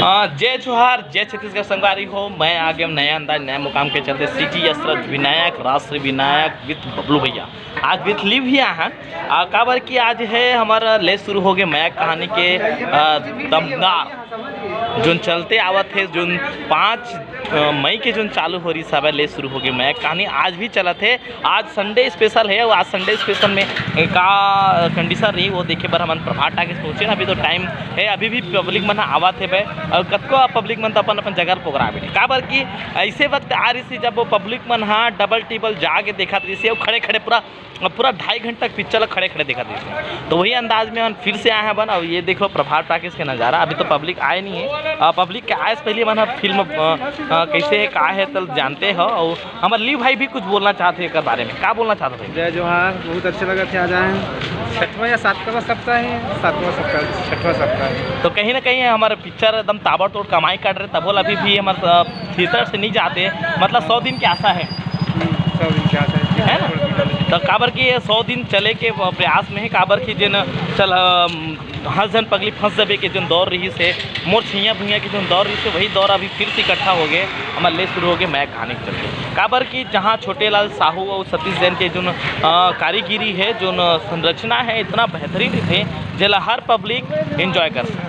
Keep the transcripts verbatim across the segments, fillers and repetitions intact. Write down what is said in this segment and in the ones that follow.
अ, जय जोहार, जय छत्तीसगढ़ संगवारी हो। मैं आ गया नया अंदाज, नया मुकाम के चलते सिटी असरत विनायक, राष्ट्रीय विनायक with बबलू भैया। आज with leave ही आए हैं, अ, काबर कि आज है हमारा ले शुरू हो गए मया कहानी के, अ, दमदार जोन चलते आवत है, जोन पाँच, अ, मई के जोन चालू हो रही सब ले शुरू हो गए मया कहानी आज भी चलत है। आज संडे स्पेशल है, अउ आज संडे स्पेशल में का कंडीशन रही वो देखे बर हमन प्रभात टाकीज पहुँचे ना। अभी तो टाइम है, अभी भी पब्लिक मन ह आवत हे बे, अउ कतको पब्लिक मन तो अपन अपन जगह पोगरा बैठे। काबर कि ऐसे वक्त आ रही थी जब वो पब्लिक मन ह डबल टिबल जाके देखत रही थी, अउ खड़े खड़े पूरा पूरा ढाई घंटा तक पिक्चर ला खड़े खड़े देखत रही थी। तो वही अंदाज में हम फिर से आए हैं बन। अब ये देख लो प्रभात टाकीज के नज़ारा, अभी तो पब्लिक आए नहीं है। पब्लिक के आए से पहले मन ह फिल्म अ, अ, कैसे है का है तो जानते हो। और हमारे लीव भाई भी कुछ बोलना चाहते हैं एकर बारे में, का बोलना चाहते हैं? जय जोहार। बहुत अच्छा लगा थे आज आए हैं। छठवां या सातवां सप्ताह है, सातवां सप्ताह, छठवां सप्ताह है। तो कहीं ना कहीं हमारा पिक्चर एकदम ताबड़तोड़ कमाई कर रहे, तबो अभी भी हमारे थिएटर से नहीं जाते, मतलब सौ दिन की आशा है। हम्म, सौ दिन की आशा है। है ना? तो काबर कि ये सौ दिन चले के प्रयास में है, काबर कि जिन चल अम, हंस झन पगली फंस जबे के जोन दौर रहिस हे, मोर छैया भुइयां के जोन दौर रहिस हे, वही दौर अभी फिर से इकट्ठा हो गए, हमर ले शुरू हो गए मया कहानी के चलते। काबर कि जहां छोटे लाल साहू और सतीश जैन के जोन अ, कारीगिरी है, जोन संरचना है, इतना बेहतरीन है, जेला हर पब्लिक एंजॉय कर सकता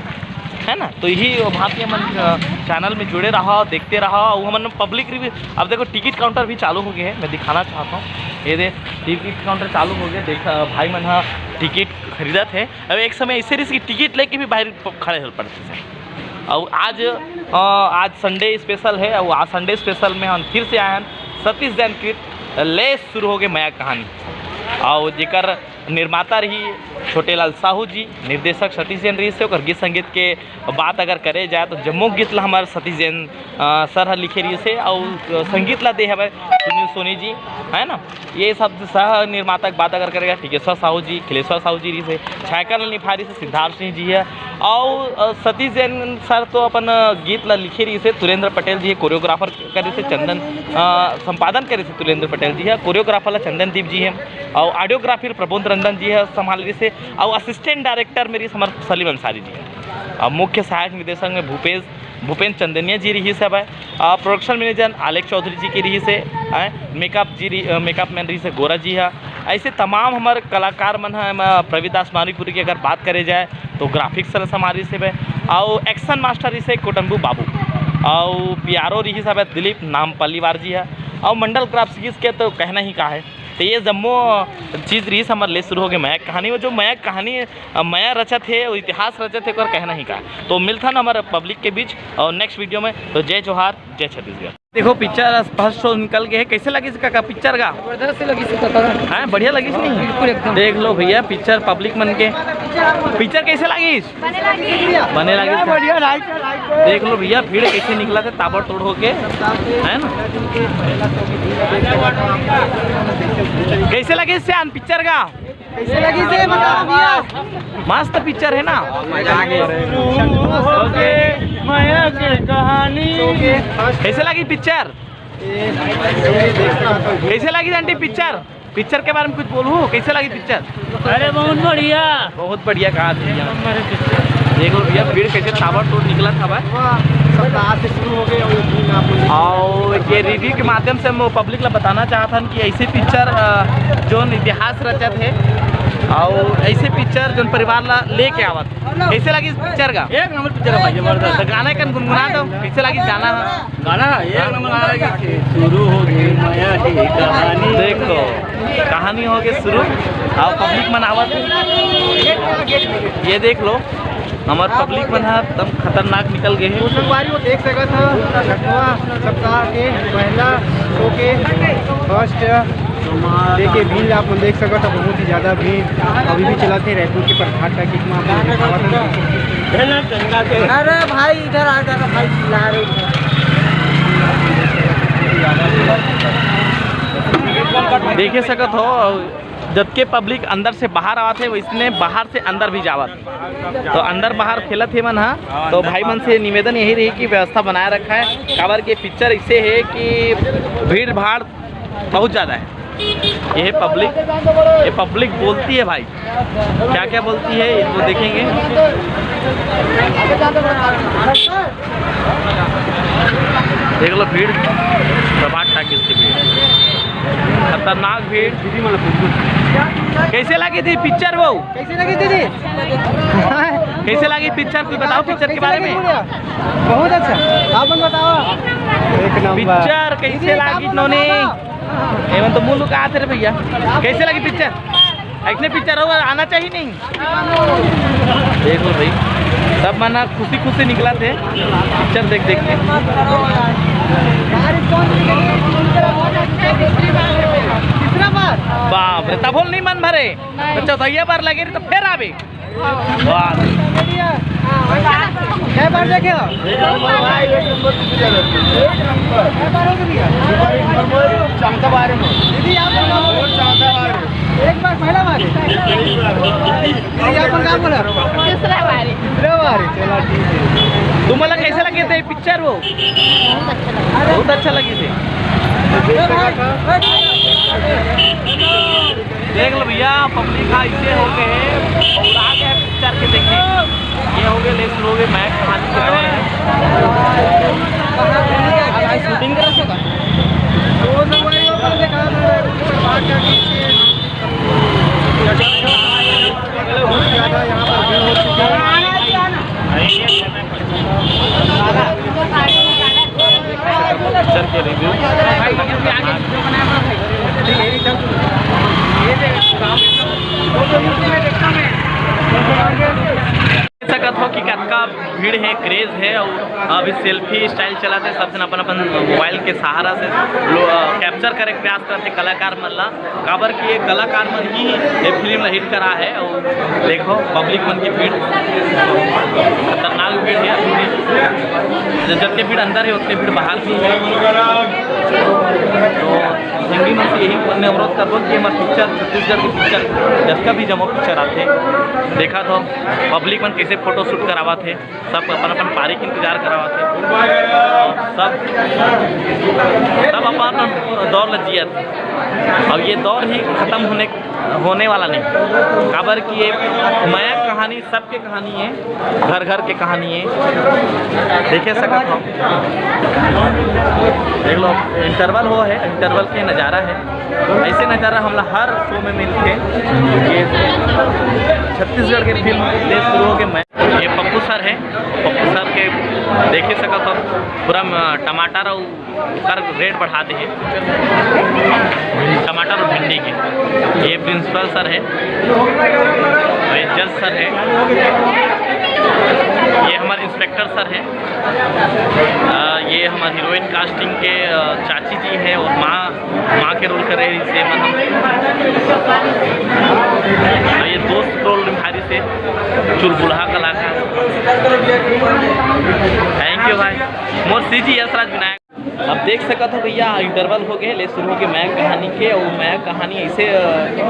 है ना। तो यही भांति हमन अ, चैनल में जुड़े रहा, देखते रहा। और हमन पब्लिक रिव्यू, अब देखो टिकट काउंटर भी चालू हो गए हैं, मैं दिखाना चाहता हूँ। ये दे टिकट काउंटर चालू हो गए, देख भाई मन हा टिकट खरीदत है। अब एक समय ऐसे रहिस कि टिकट लेके भी बाहर प-, खड़े हो पड़ते थे। और आज अ, आज संडे स्पेशल है, और आज संडे स्पेशल में हम फिर से आए हैं सतीश जैन कृत ले शुरू हो गए मया कहानी, और जेकर निर्माता रही छोटे लाल साहू जी, निर्देशक सतीश जैन रहिस हे। ओकर गीत संगीत के बात अगर करे जाए तो जम्मो गीत ला हमारे सतीश जैन अ, सर ह लिखे रहिस हे, और संगीत ला दे हवे सुनील सोनी जी, है ना। ये सब सह निर्माता के बात अगर करेगा टिकेश्वर साहू जी, खिलेश्वर साहू जी रहिस हे, छायाकरण निभाए रहिस हे सिद्धार्थ सिंह जी है, और अ, सतीश जैन सर तो अपन अ, गीत ला लिखे रहिस हे, सुरेंद्र पटेल जी कोरियोग्राफर करे से चंदन अ, संपादन करे से सुरेंद्र पटेल जी है, कोरियोग्राफर ला चंदन दीप जी है, और ऑडियोग्राफी प्रबोध रंजन जी है संभाल रहिस हे, और असिस्टेंट डायरेक्टर में रहिस हमार सलीम अंसारी जी है, और मुख्य सहायक निर्देशक में भूपेश भूपेंद्र चंदनिया जी रहिस हवय, अ, प्रोडक्शन मैनेजर आलेख चौधरी जी के रहिस हे, अ, मेकअप जी रहि-, अ, मेकअप मैन रहिस हे गोरा जी हा। ऐसे तमाम हमर कलाकार मन ह, एमा प्रवीदास मानिकपुरी के अगर बात करे जाए तो ग्राफिक्स ला संभालिस हवय, अउ एक्शन मास्टर रहिस हे कोटम्बू बाबू, अउ पीआरओ रहिस हवय दिलीप नाम पल्लीवार जी हा, अउ मंडल ग्राफिक्स के तो कहना ही का है। तो ये जम्मो चीज रहिस हमर ले शुरू हो गए मया कहानी, वो जो मया कहानी अ, मया रचत हे, वो इतिहास रचत हे, ओकर कहना ही का। तो मिलथन हमर पब्लिक के बीच और नेक्स्ट वीडियो में। तो जय जोहार, जय छत्तीसगढ़। देखो पिक्चर फर्स्ट शो निकल गए है, कैसे लगिस काका पिक्चर का? जबरदस्त लगिस काका। हाँ, बढ़िया लगिस नहीं? बिल्कुल एकदम। देख लो भैया पिक्चर पब्लिक मन के, पिक्चर कैसे लगिस? बने लगिस। बने लगिस। बढ़िया, लाइट, लाइट। देख लो भैया भीड़ कैसे निकला था ताबड़तोड़ होके, है ना? कैसे लगिस श्याम पिक्चर का? कैसे लगिस हे बताओ भैया? मस्त पिक्चर है ना? मजा आ गया। ओके, मया के कहानी। कैसे लगी पिक्चर? कैसे लगी आंटी पिक्चर? पिक्चर के बारे में कुछ बोलू, कैसे लगी पिक्चर? अरे बहुत बढ़िया। बहुत बढ़िया कहा भैया। नंबर है पिक्चर। देखो भैया भीड़ कैसे ताबड़तोड़ निकला था भाई। सप्ताह से शुरू हो गए और ये दिन आप लोग और ये रिव्यू के माध्यम से हम पब्लिक ला बताना चाहत हन कि ऐसे पिक्चर अ, जोन इतिहास रचत है और ऐसे पिक्चर जोन परिवार ला लेके आवत, कैसे लगी इस पिक्चर का? एक नंबर पिक्चर है भाई, जबरदस्त। तो गाना कन गुनगुना दो, कैसे लगी गाना? गाना एक नंबर आ रहा है कि शुरू हो गई मया की कहानी। देखो कहानी हो गई शुरू, और पब्लिक मन आवत है। ये देख लो हमार पब्लिक मन ह एकदम खतरनाक निकल गए हैं। संगवारी वो देख सकत ह छठवां सप्ताह के पहला शो के फर्स्ट देखिए भीड़ आप मन देख सकत ह, बहुत ही ज्यादा भीड़ अभी भी चलत हे रायपुर के प्रभात टाकीज में आप मन देखावत ह। अरे भाई इधर आ जा भाई चिल्ला रहे हैं। देखे सकत हो जतके पब्लिक अंदर से बाहर आवत हे वैसने बाहर से अंदर भी जावत। तो अंदर बाहर खेलत हे मन हा। तो भाई मन से निवेदन यही रही कि व्यवस्था बनाए रखा है, काबर के पिक्चर ऐसे है कि भीड़ भाड़ बहुत ज़्यादा है। ये पब्लिक, ये पब्लिक बोलती है भाई, क्या क्या बोलती है वो देखेंगे। देख लो भीड़, प्रभात टाकीज की भीड़, खतरनाक भीड़। कैसे लगी थी पिक्चर वो? कैसे लगी दीदी? कैसे लगी पिक्चर? कुछ बताओ पिक्चर के बारे में। बहुत अच्छा। आप बताओ। एक नंबर। पिक्चर कैसे लगी नोनी? एमन तो मुंह लुकात हे रे भैया। कैसे लगी पिक्चर? ऐसने पिक्चर होगा, आना चाहिए नहीं? देख लो भाई, सब मन ह खुशी खुशी निकलत हे पिक्चर देख देख के। बाप रे, तभो नहीं मन भरे। तो चौथैया बार लगे रही तो फिर आवे। वाह। कै बार देखे हो? कै बार हो गया? दीदी, आप लोग एक बार, पहला बार है? दीदी, आप लोग क्या बोला? दूसरा बार है। दूसरा बार है, चला ठीक है। तुम्हाला कैसे लगे थे पिक्चर वो? बहुत अच्छा लगे थे। देख लो भैया, पब्लिक हा ऐसे हो गए हैं, बौरा गए हैं पिक्चर के देखने। ये हो गए, लेस हो गए, मैं कहानी के बारे में। शूटिंग करा सका। बहुत ज़्यादा यहाँ पर भीड़ हो चुकी है। पिक्चर के रिव्यू। सकत हो कि कतका भीड़ है, क्रेज है, और अभी सेल्फी स्टाइल चलत हे, सब झन अपन अपन मोबाइल के सहारा से लो, अ, कैप्चर करे के प्रयास करत हे कलाकार मन ला। काबर कि ये कलाकार मन ही ये फिल्म ला हिट करा है। और देखो पब्लिक मन की भीड़, खतरनाक भीड़ है अभी भी। जतके भीड़ अंदर है, उतके भीड़ बाहर भी है। तो संगी मन से यही मैं अनुरोध करबो कि हमर पिक्चर, छत्तीसगढ़ की पिक्चर, जतका भी जम्मो पिक्चर आथे, देखा तो पब्लिक मन कैसे फोटो शूट करावत हे। सब अपन अपन पारी के इंतजार करावत हे। सब, सब अपन अपन दौर ल जियत। अब ये दौर ही खत्म होने, होने वाला नहीं, काबर कि ये मया कहानी सबके कहानी है, घर घर के कहानी है। देखे सकत हो, देख लो, इंटरवल हो है, इंटरवल के नज़ारा है। ऐसे नज़ारा हमला हर शो में मिलथे। ये छत्तीसगढ़ के फिल्म ले शुरू हो के मैं, ये पप्पू सर है, पप्पू सर के देखे सकत हो, पूरा, अ, टमाटर और कर रेट बढ़ा दे हे, टमाटर और भिंडी के। ये प्रिंसिपल सर है, ये जज सर है, ये हमारे इंस्पेक्टर सर है, अ, ये हमारे हीरोइन कास्टिंग के, अ, चाची जी है और माँ, माँ के रोल कर रहे हैं इसे, मतलब, अ, ये दोस्त रोल निभा रही से चुलबुलहा कलाकार। थैंक यू भाई। मोर सीजी यशराज विनायक। अब देख सकत हो भैया, इंटरवल हो गए, ले शुरू हो गए मया कहानी के, और मया कहानी ऐसे, अ,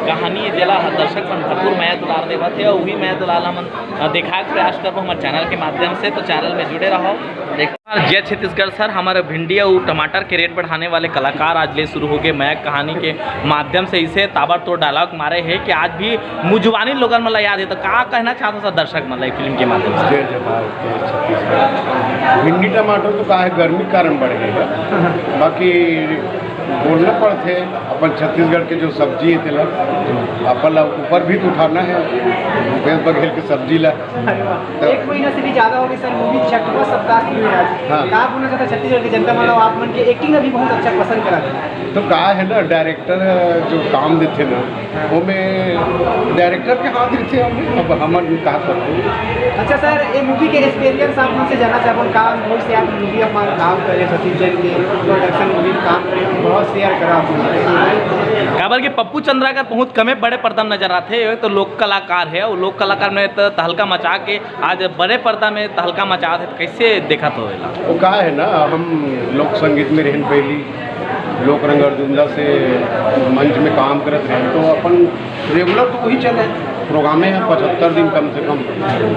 कहानी जेला दर्शक मन भरपूर मया दुलार देवत हे, और वही मया दुलार ला हमन, अ, दिखाए के प्रयास करबो हमारे चैनल के माध्यम से। तो चैनल में जुड़े रहो। देखो, जय छत्तीसगढ़ सर, हमारे भिंडी और टमाटर के रेट बढ़ाने वाले कलाकार आज ले शुरू हो गए मया कहानी के माध्यम से ऐसे ताबड़तोड़ डायलॉग मारे हैं कि आज भी मुजवानी लोगन मन ला याद है। तो का कहना चाहत हो सर दर्शक मन ला फिल्म के माध्यम से? जय जय भारत, जय छत्तीसगढ़। भिंडी टमाटर तो का है, गर्मी के कारण बढ़ गए हे, बाकी बोलना पड़थे, अपन छत्तीसगढ़ के जो सब्जी है तेला अपन ला ऊपर भी तो उठाना है, भूपेश बघेल के सब्जी ला। अरे वाह। तो एक महीना से भी ज्यादा हो गई सर, मूवी छठवां सप्ताह शुरू है आज। हाँ। का बोलना चाहता छत्तीसगढ़ की जनता, मतलब आप मन के एक्टिंग अभी बहुत अच्छा पसंद करा था। तो का है ना, डायरेक्टर जो काम देथे ना, वो में डायरेक्टर के हाथ रहिथे, हम, अब हमन का करबो। अच्छा सर, ये मूवी के एक्सपीरियंस आप हमसे जानना चाहबो, का अनुभव से आप मूवी अपन काम करे, सतीश जैन के प्रोडक्शन मूवी में काम करे, बहुत शेयर करा आप लोग। काबर के पप्पू चंद्राकर बहुत कमे बड़े पर्दा में नजर आथे, तो लोक कलाकार है, वो लोक कलाकार में तो तहलका मचा के आज बड़े पर्दा में तहलका मचात हे, तो कैसे देखत हो एला? वो का है ना, हम लोक संगीत में रहन पहली, लोक रंग अर्जुंदा से मंच में काम करत रहे, तो अपन रेगुलर तो वही चले, प्रोग्रामे है पचहत्तर दिन कम से कम,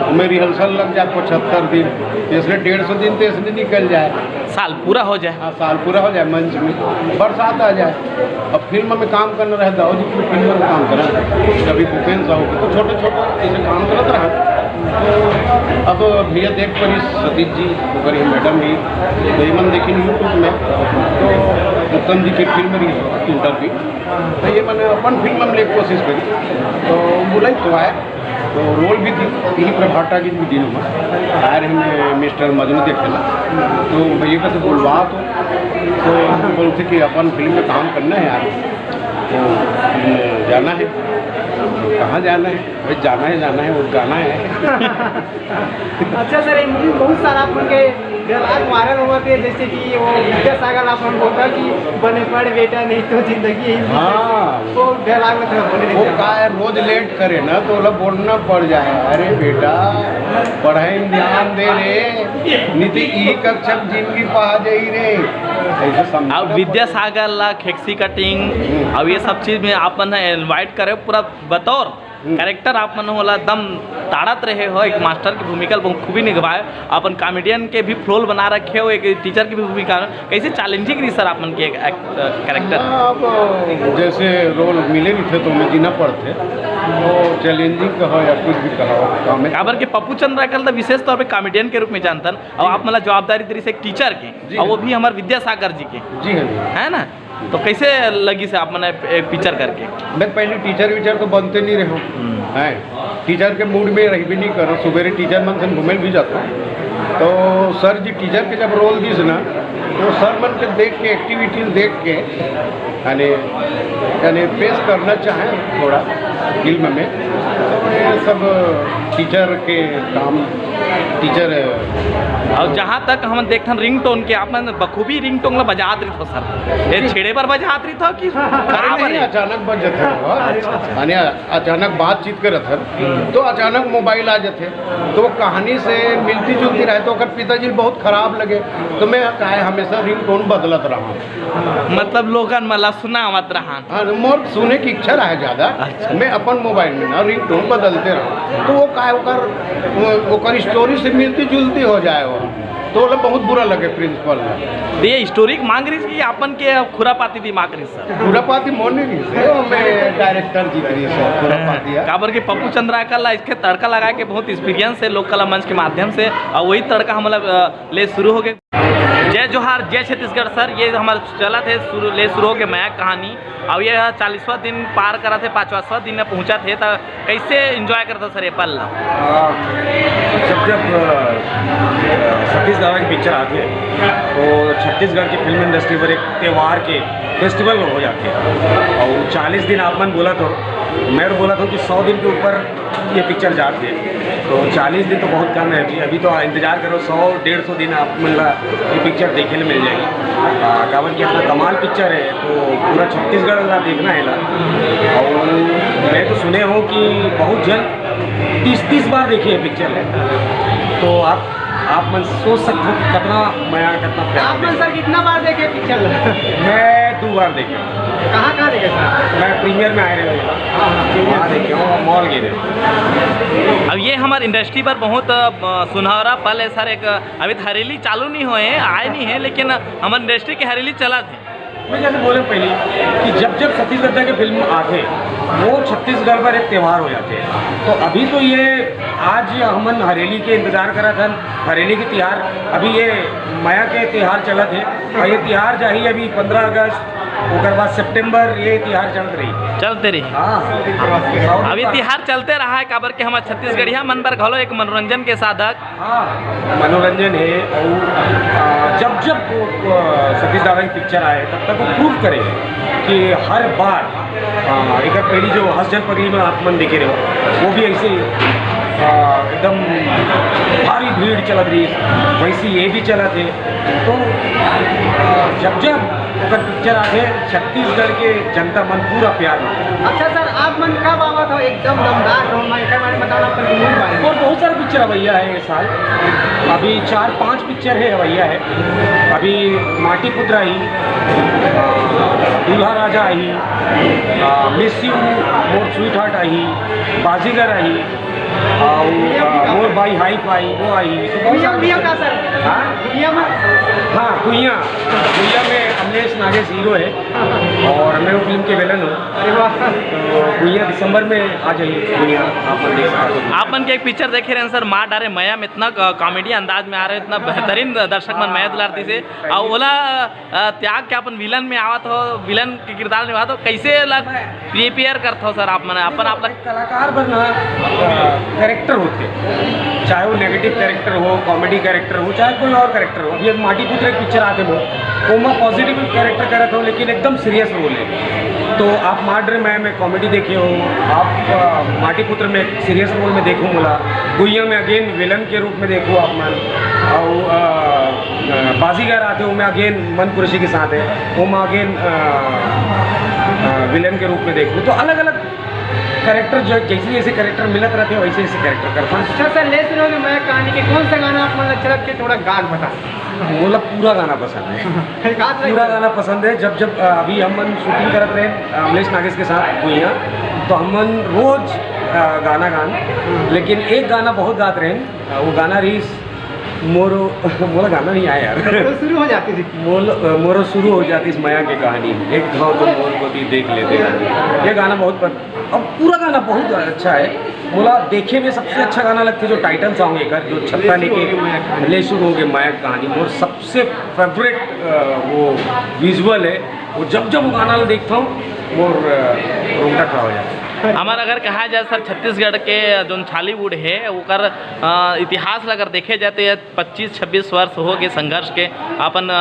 ओमे रिहर्सल लग जाए पचहत्तर दिन, इसलिए डेढ़ सौ दिन तो इसने निकल जाए। साल पूरा हो जाए। हाँ, साल पूरा हो जाए, मंच में बरसात आ जाए। अब फिल्म में काम करना रहे, दाऊ जी की फिल्म में काम करें, कभी भूपेंद्र साहू की, तो छोटे छोटे ऐसे काम करत रहा। अब भैया देख परिस सतीश जी, ओकर ही मैडम भी, तो ये मन देखिन YouTube में, तो उत्तम जी के फिल्म रही इंटरव्यू, तो ये मन अपन फिल्म में ले कोशिश करी, तो बोला तो आए, तो रोल भी दी, यही प्रभात टाकीज भी दिन में आए रहे, मैं मिस्टर मजनू देखे ना, तो भैया का तो बोलवा तो, तो बोलते कि अपन फिल्म में काम करना है यार, तो फिल्म जाना है, कहाँ जाना है? भाई, जाना है, जाना है, वो गाना है। अच्छा सर, ये मूवी बहुत सारा आप मन के dialogue viral होवत हे, जैसे कि वो विद्यासागर आप मन बोलता कि "बने पढ़ बेटा, नहीं तो जिंदगी ही नहीं।" हाँ। वो dialogue में थोड़ा बोले वो देते हैं। का है, रोज लेट करे ना, तो ओला बोलना पड़ जाए, "अरे बेटा, पढ़ाई में ध्यान दे रे, नहीं तो ई कक्षा में जिंदगी पा जाई रे।" ऐसे समझा अब पड़ विद्यासागर ला खेक्सी कटिंग, हम्म। अब ये सब चीज में आप मन इनवाइट करे पूरा बतौर हम्म। कैरेक्टर आप मन ओला एकदम ताड़त रहे हो, एक मास्टर की भूमिका ल बखूबी निभाए, अपन कॉमेडियन के भी रोल बना रखे हो, एक टीचर की भी भूमिका। कैसे चैलेंजिंग रही सर आप मन के एक, एक, अ, कैरेक्टर? हाँ, अब जैसे रोल मिले रहिथे तो मैं जीना पड़थे, वो चैलेंजिंग कहो या कुछ भी कहो, काम है। काबर के पप्पू चंद्राकर तो विशेष तौर पे कॉमेडियन के रूप में जानथन, और जी। आप मन ला जवाबदारी दे रहिस एक टीचर के, जी और वो हाँ। भी हमारे विद्यासागर जी के, जी हाँ जी। है ना? तो कैसे लगिस आप मन एक पिक्चर करके? मैं पहले टीचर वीचर तो बनते नहीं रहे हूँ, हम्म। हैं, टीचर के मूड में रहबे नहीं करो। सुबेरे टीचर मन से घूमे भी जाता हूँ, तो सर जी टीचर के जब रोल दिस ना, तो सर मन के देख के, एक्टिविटीज देख के, यानी, यानी पेश करना चाहे थोड़ा फिल्म में, तो ये सब टीचर के काम, टीचर। और जहाँ तक हम देखथन रिंगटोन के, आप मन बखूबी रिंगटोन ला बजात रहिथो सर, ये जी। छेड़े बर बजात रहिथो कि अरे बराबर नहीं, है? अचानक बज जाथे वो। अच्छा, अच्छा। यानी अचानक बातचीत करत हन, हम्म। तो अचानक मोबाइल आ जाथे, तो वो कहानी से मिलती जुलती रहे, तो ओकर पिताजी बहुत खराब लगे, तो मैं काहे हमेशा रिंगटोन बदलत रहा। मतलब लोगन मन ला सुनावत रहन। हाँ, मोर सुने की इच्छा रहे ज्यादा, अच्छा। मैं अपन मोबाइल में ना रिंगटोन बदलते रहूँ, तो वो का ओकर, वो, ओकर स्टोरी से मिलती जुलती हो जाए वो, तो ओला बहुत बुरा लगे प्रिंसिपल ला। तो ये स्टोरी मांग रहिस कि अपन के खुरापाती दिमाग रहिस सर? खुरापाती मोर नहीं रहिस, वो मैं डायरेक्टर जी के रहिस सर, खुरापाती है। काबर के पप्पू चंद्राकर ला इसके तड़का लगा के बहुत एक्सपीरियंस है लोक कला मंच के माध्यम से, और वही तड़का हमला, अ, ले शुरू हो गए। जय जोहार, जय छत्तीसगढ़ सर, ये हमार चलत हे शुरू ले शुरू होके मया कहानी। अब ये चालीसवाँ दिन पार करत हे, पचासवाँ दिन में पहुँचत हे, त कैसे एंजॉय करता सर ये पल ला? आ, जब जब, अ, सतीश दादा की पिक्चर आथे तो छत्तीसगढ़ की फिल्म इंडस्ट्री पर एक त्यौहार के फेस्टिवल हो जाथे। और चालीस दिन आप मन बोलत हो, मैं बोलत हूँ कि सौ दिन के ऊपर ये पिक्चर जात हे, तो चालीस दिन तो बहुत कम है। अभी, अभी तो इंतजार करो, सौ डेढ़ सौ दिन आप मन ला ये पिक्चर देखे ले मिल जाही। आ, काबर कि इतना कमाल पिक्चर है, तो पूरा छत्तीसगढ़ ला देखना है ला। और मैं तो सुने हूँ कि बहुत जन तीस तीस बार देखे है पिक्चर है, तो आप, आप मन सोच सकते हो कि कितना मया, कितना प्यार आप मन है। सर कितना बार देखे पिक्चर? मैं दो बार देखे। कहाँ, कहाँ देखे सर? मैं प्रीमियर में आए रहे, वहाँ देखे हूँ, मॉल गए रहे। अब ये हमार इंडस्ट्री पर बहुत, अ, सुनहरा पल है सर। एक, अभी तो हरेली चालू नहीं होए, आए नहीं है, लेकिन हमार इंडस्ट्री के हरेली चलत हे। मैं जैसे बोले पहले कि जब जब सतीश दत्ता की फिल्म आथे, वो छत्तीसगढ़ पर एक त्यौहार हो जाथे। तो अभी तो ये आज हमन हरेली के इंतजार करत हन, हरेली के तिहार, अभी ये मया के तिहार चलत हे, और ये तिहार जाही अभी पन्द्रह अगस्त, ओकर बाद सितंबर, ये तिहार चलत रही। चलते रही। हाँ। अब ये तिहार चलते रहा है, काबर के हमार छत्तीसगढ़िया मन बर घलो एक मनोरंजन के साधक। हाँ, मनोरंजन है। और, आ, जब जब वो, आ, सतीश दादा की पिक्चर आए, तब तक वो प्रूव करे कि हर बार, आ, एक पहली जो हंस जन पगली में आप मन देखे रहे हो, वो भी ऐसे ही, आ, एकदम भारी भीड़ चलत रही, वैसे ये भी चलत है। तो, आ, जब जब ओकर पिक्चर आथे, छत्तीसगढ़ के जनता मन पूरा प्यार में। अच्छा सर, आप मन कब आवत हो एकदम दमदार रोल में, एकर बारे में बताओ ना, अपन के मूवी बारे में। और बहुत सारा पिक्चर अवैया है ये साल, अभी चार पाँच पिक्चर है अवैया है। अभी माटी पुत्र आई, दूल्हा राजा आई, मिस यू मोर स्वीट हार्ट आई, बाजीगर आई, और, आ, मोर बाई हाई फाई वो आई, तो बहुत दुनिया, सारा दुनिया पिक्चर। का सर? हाँ? दुनिया में? हाँ, दुनिया, दुनिया में अमलेश आगे हीरो है और मैं वो फिल्म के विलन हूँ। अरे वाह। तो भैया दिसंबर में आ जाइए भैया, आप मन देख सकते हो। आप मन के एक पिक्चर देखे रहेन सर, मार डारे मया में, इतना कॉमेडी अंदाज में आ रहे, इतना बेहतरीन दर्शक मन मया दुलार दिस हे। अउ ओला अ, त्याग के अपन विलन में आवत हो, विलन के किरदार निभात हो, कैसे ओला प्रिपेयर करत हो सर आप मन अपन आप ला? कलाकार बर ना कैरेक्टर होथे, चाहे वो नेगेटिव कैरेक्टर हो, कॉमेडी कैरेक्टर हो, चाहे कोई और कैरेक्टर हो। अभी एक माटी पुत्र एक पिक्चर आते वो, ओमा पॉजिटिव कैरेक्टर करत हो लेकिन एकदम सीरियस रोल है। तो आप मार डारे मया में कॉमेडी देखे हो, आप अ, माटी पुत्र में सीरियस रोल में देखो मोला, गुइया में अगेन विलन के रूप में देखो आप मन, और अ, अ, बाजीगर आते ओमे अगेन मन कुरैशी के साथ है, ओमा अगेन विलन के रूप में देखो। तो अलग अलग कैरेक्टर जो जैसे जैसे कैरेक्टर मिलत रहते वैसे वैसे कैरेक्टर करता हूँ। अच्छा सर, ले सुनो भी मैं कहानी के कौन सा गाना आप मन अच्छा लगथे, थोड़ा गा के बता। मोला पूरा गाना पसंद है। एक आध पूरा गाना पसंद है। जब जब अ, अभी हम मन शूटिंग करत रहे अ, अमलेश नागेश के साथ गुइया, तो हम मन रोज अ, गाना गान, लेकिन एक गाना बहुत गात रहे। अ, वो गाना रहीस मोरो मोला गाना नहीं आया यार। तो शुरू हो जाती थी। मोल अ, मोरो शुरू हो जाती इस मया के कहानी, एक घाव तो मोर कोती देख लेते। ये गाना बहुत पस-, अब पूरा गाना बहुत अच्छा है। मोला देखे में सबसे अच्छा गाना लगथे जो टाइटल सॉन्ग है कर, जो छत्ता लेके ले शुरू हो गए मया कहानी, मोर सबसे फेवरेट अ, वो विजुअल है। वो जब जब वो गाना ला देखता हूँ मोर अ, रोंगटा खड़ा हो जाता है। हमारा अगर कहा जाए सर, छत्तीसगढ़ के जो छॉलीवुड है ओकर अ, इतिहास ला अगर देखे जाए तो ये पच्चीस छब्बीस वर्ष हो गए संघर्ष के, अपन अ,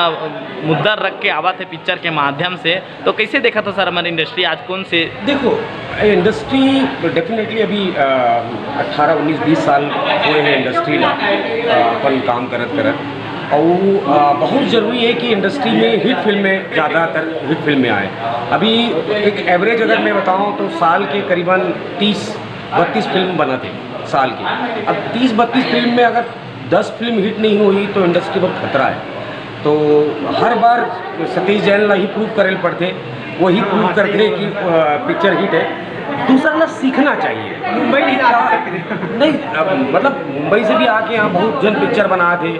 मुद्दा रख के आवत है पिक्चर के माध्यम से। तो कैसे देखत हो सर हमारी इंडस्ट्री आज कौन से? देखो, इंडस्ट्री डेफिनेटली अभी अठारह उन्नीस बीस साल हुए हैं इंडस्ट्री ला अ, अपन काम करत करत। और अ, बहुत ज़रूरी है कि इंडस्ट्री में हिट फिल्में, ज़्यादातर हिट फिल्में आए। अभी एक एवरेज अगर मैं बताऊँ तो साल के करीबन तीस बत्तीस फिल्म बनाते साल की। अब तीस बत्तीस फिल्म में अगर दस फिल्म हिट नहीं हुई तो इंडस्ट्री बहुत खतरा है। तो हर बार सतीश जैन ला ही प्रूव करे ल पड़थे, वही प्रूव करथे कि अ, पिक्चर हिट है। दूसरा ला सीखना चाहिए। मुंबई नहीं जा सकते। नहीं, अब मतलब मुंबई से भी आके यहाँ बहुत जन पिक्चर बनात हे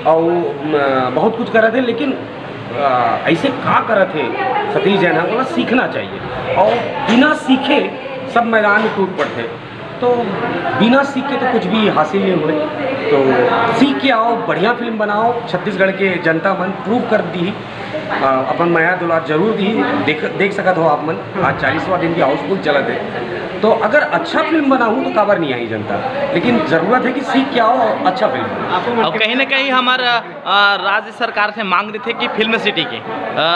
और अ, बहुत कुछ करत हे, लेकिन अ, ऐसे का करत हे सतीश जैन ह, ओला सीखना चाहिए। और बिना सीखे सब मैदान में टूट पड़थे। तो बिना सीख के तो कुछ भी हासिल नहीं हुए। तो सीख के आओ, बढ़िया फिल्म बनाओ, छत्तीसगढ़ के जनता मन प्रूव कर दी, अ, अपन मया दुलार जरूर दी। देख, देख सकत हो आप मन, आज चालीसवाँ दिन भी हाउसफुल चलत है। तो अगर अच्छा फिल्म बनाऊँ तो काबर नहीं आई जनता, लेकिन जरूरत है कि सीख के आओ और अच्छा फिल्म बनाओ। और कहीं ना कहीं हमारा अ, राज्य सरकार से मांग रही थी कि फिल्म सिटी की, अ,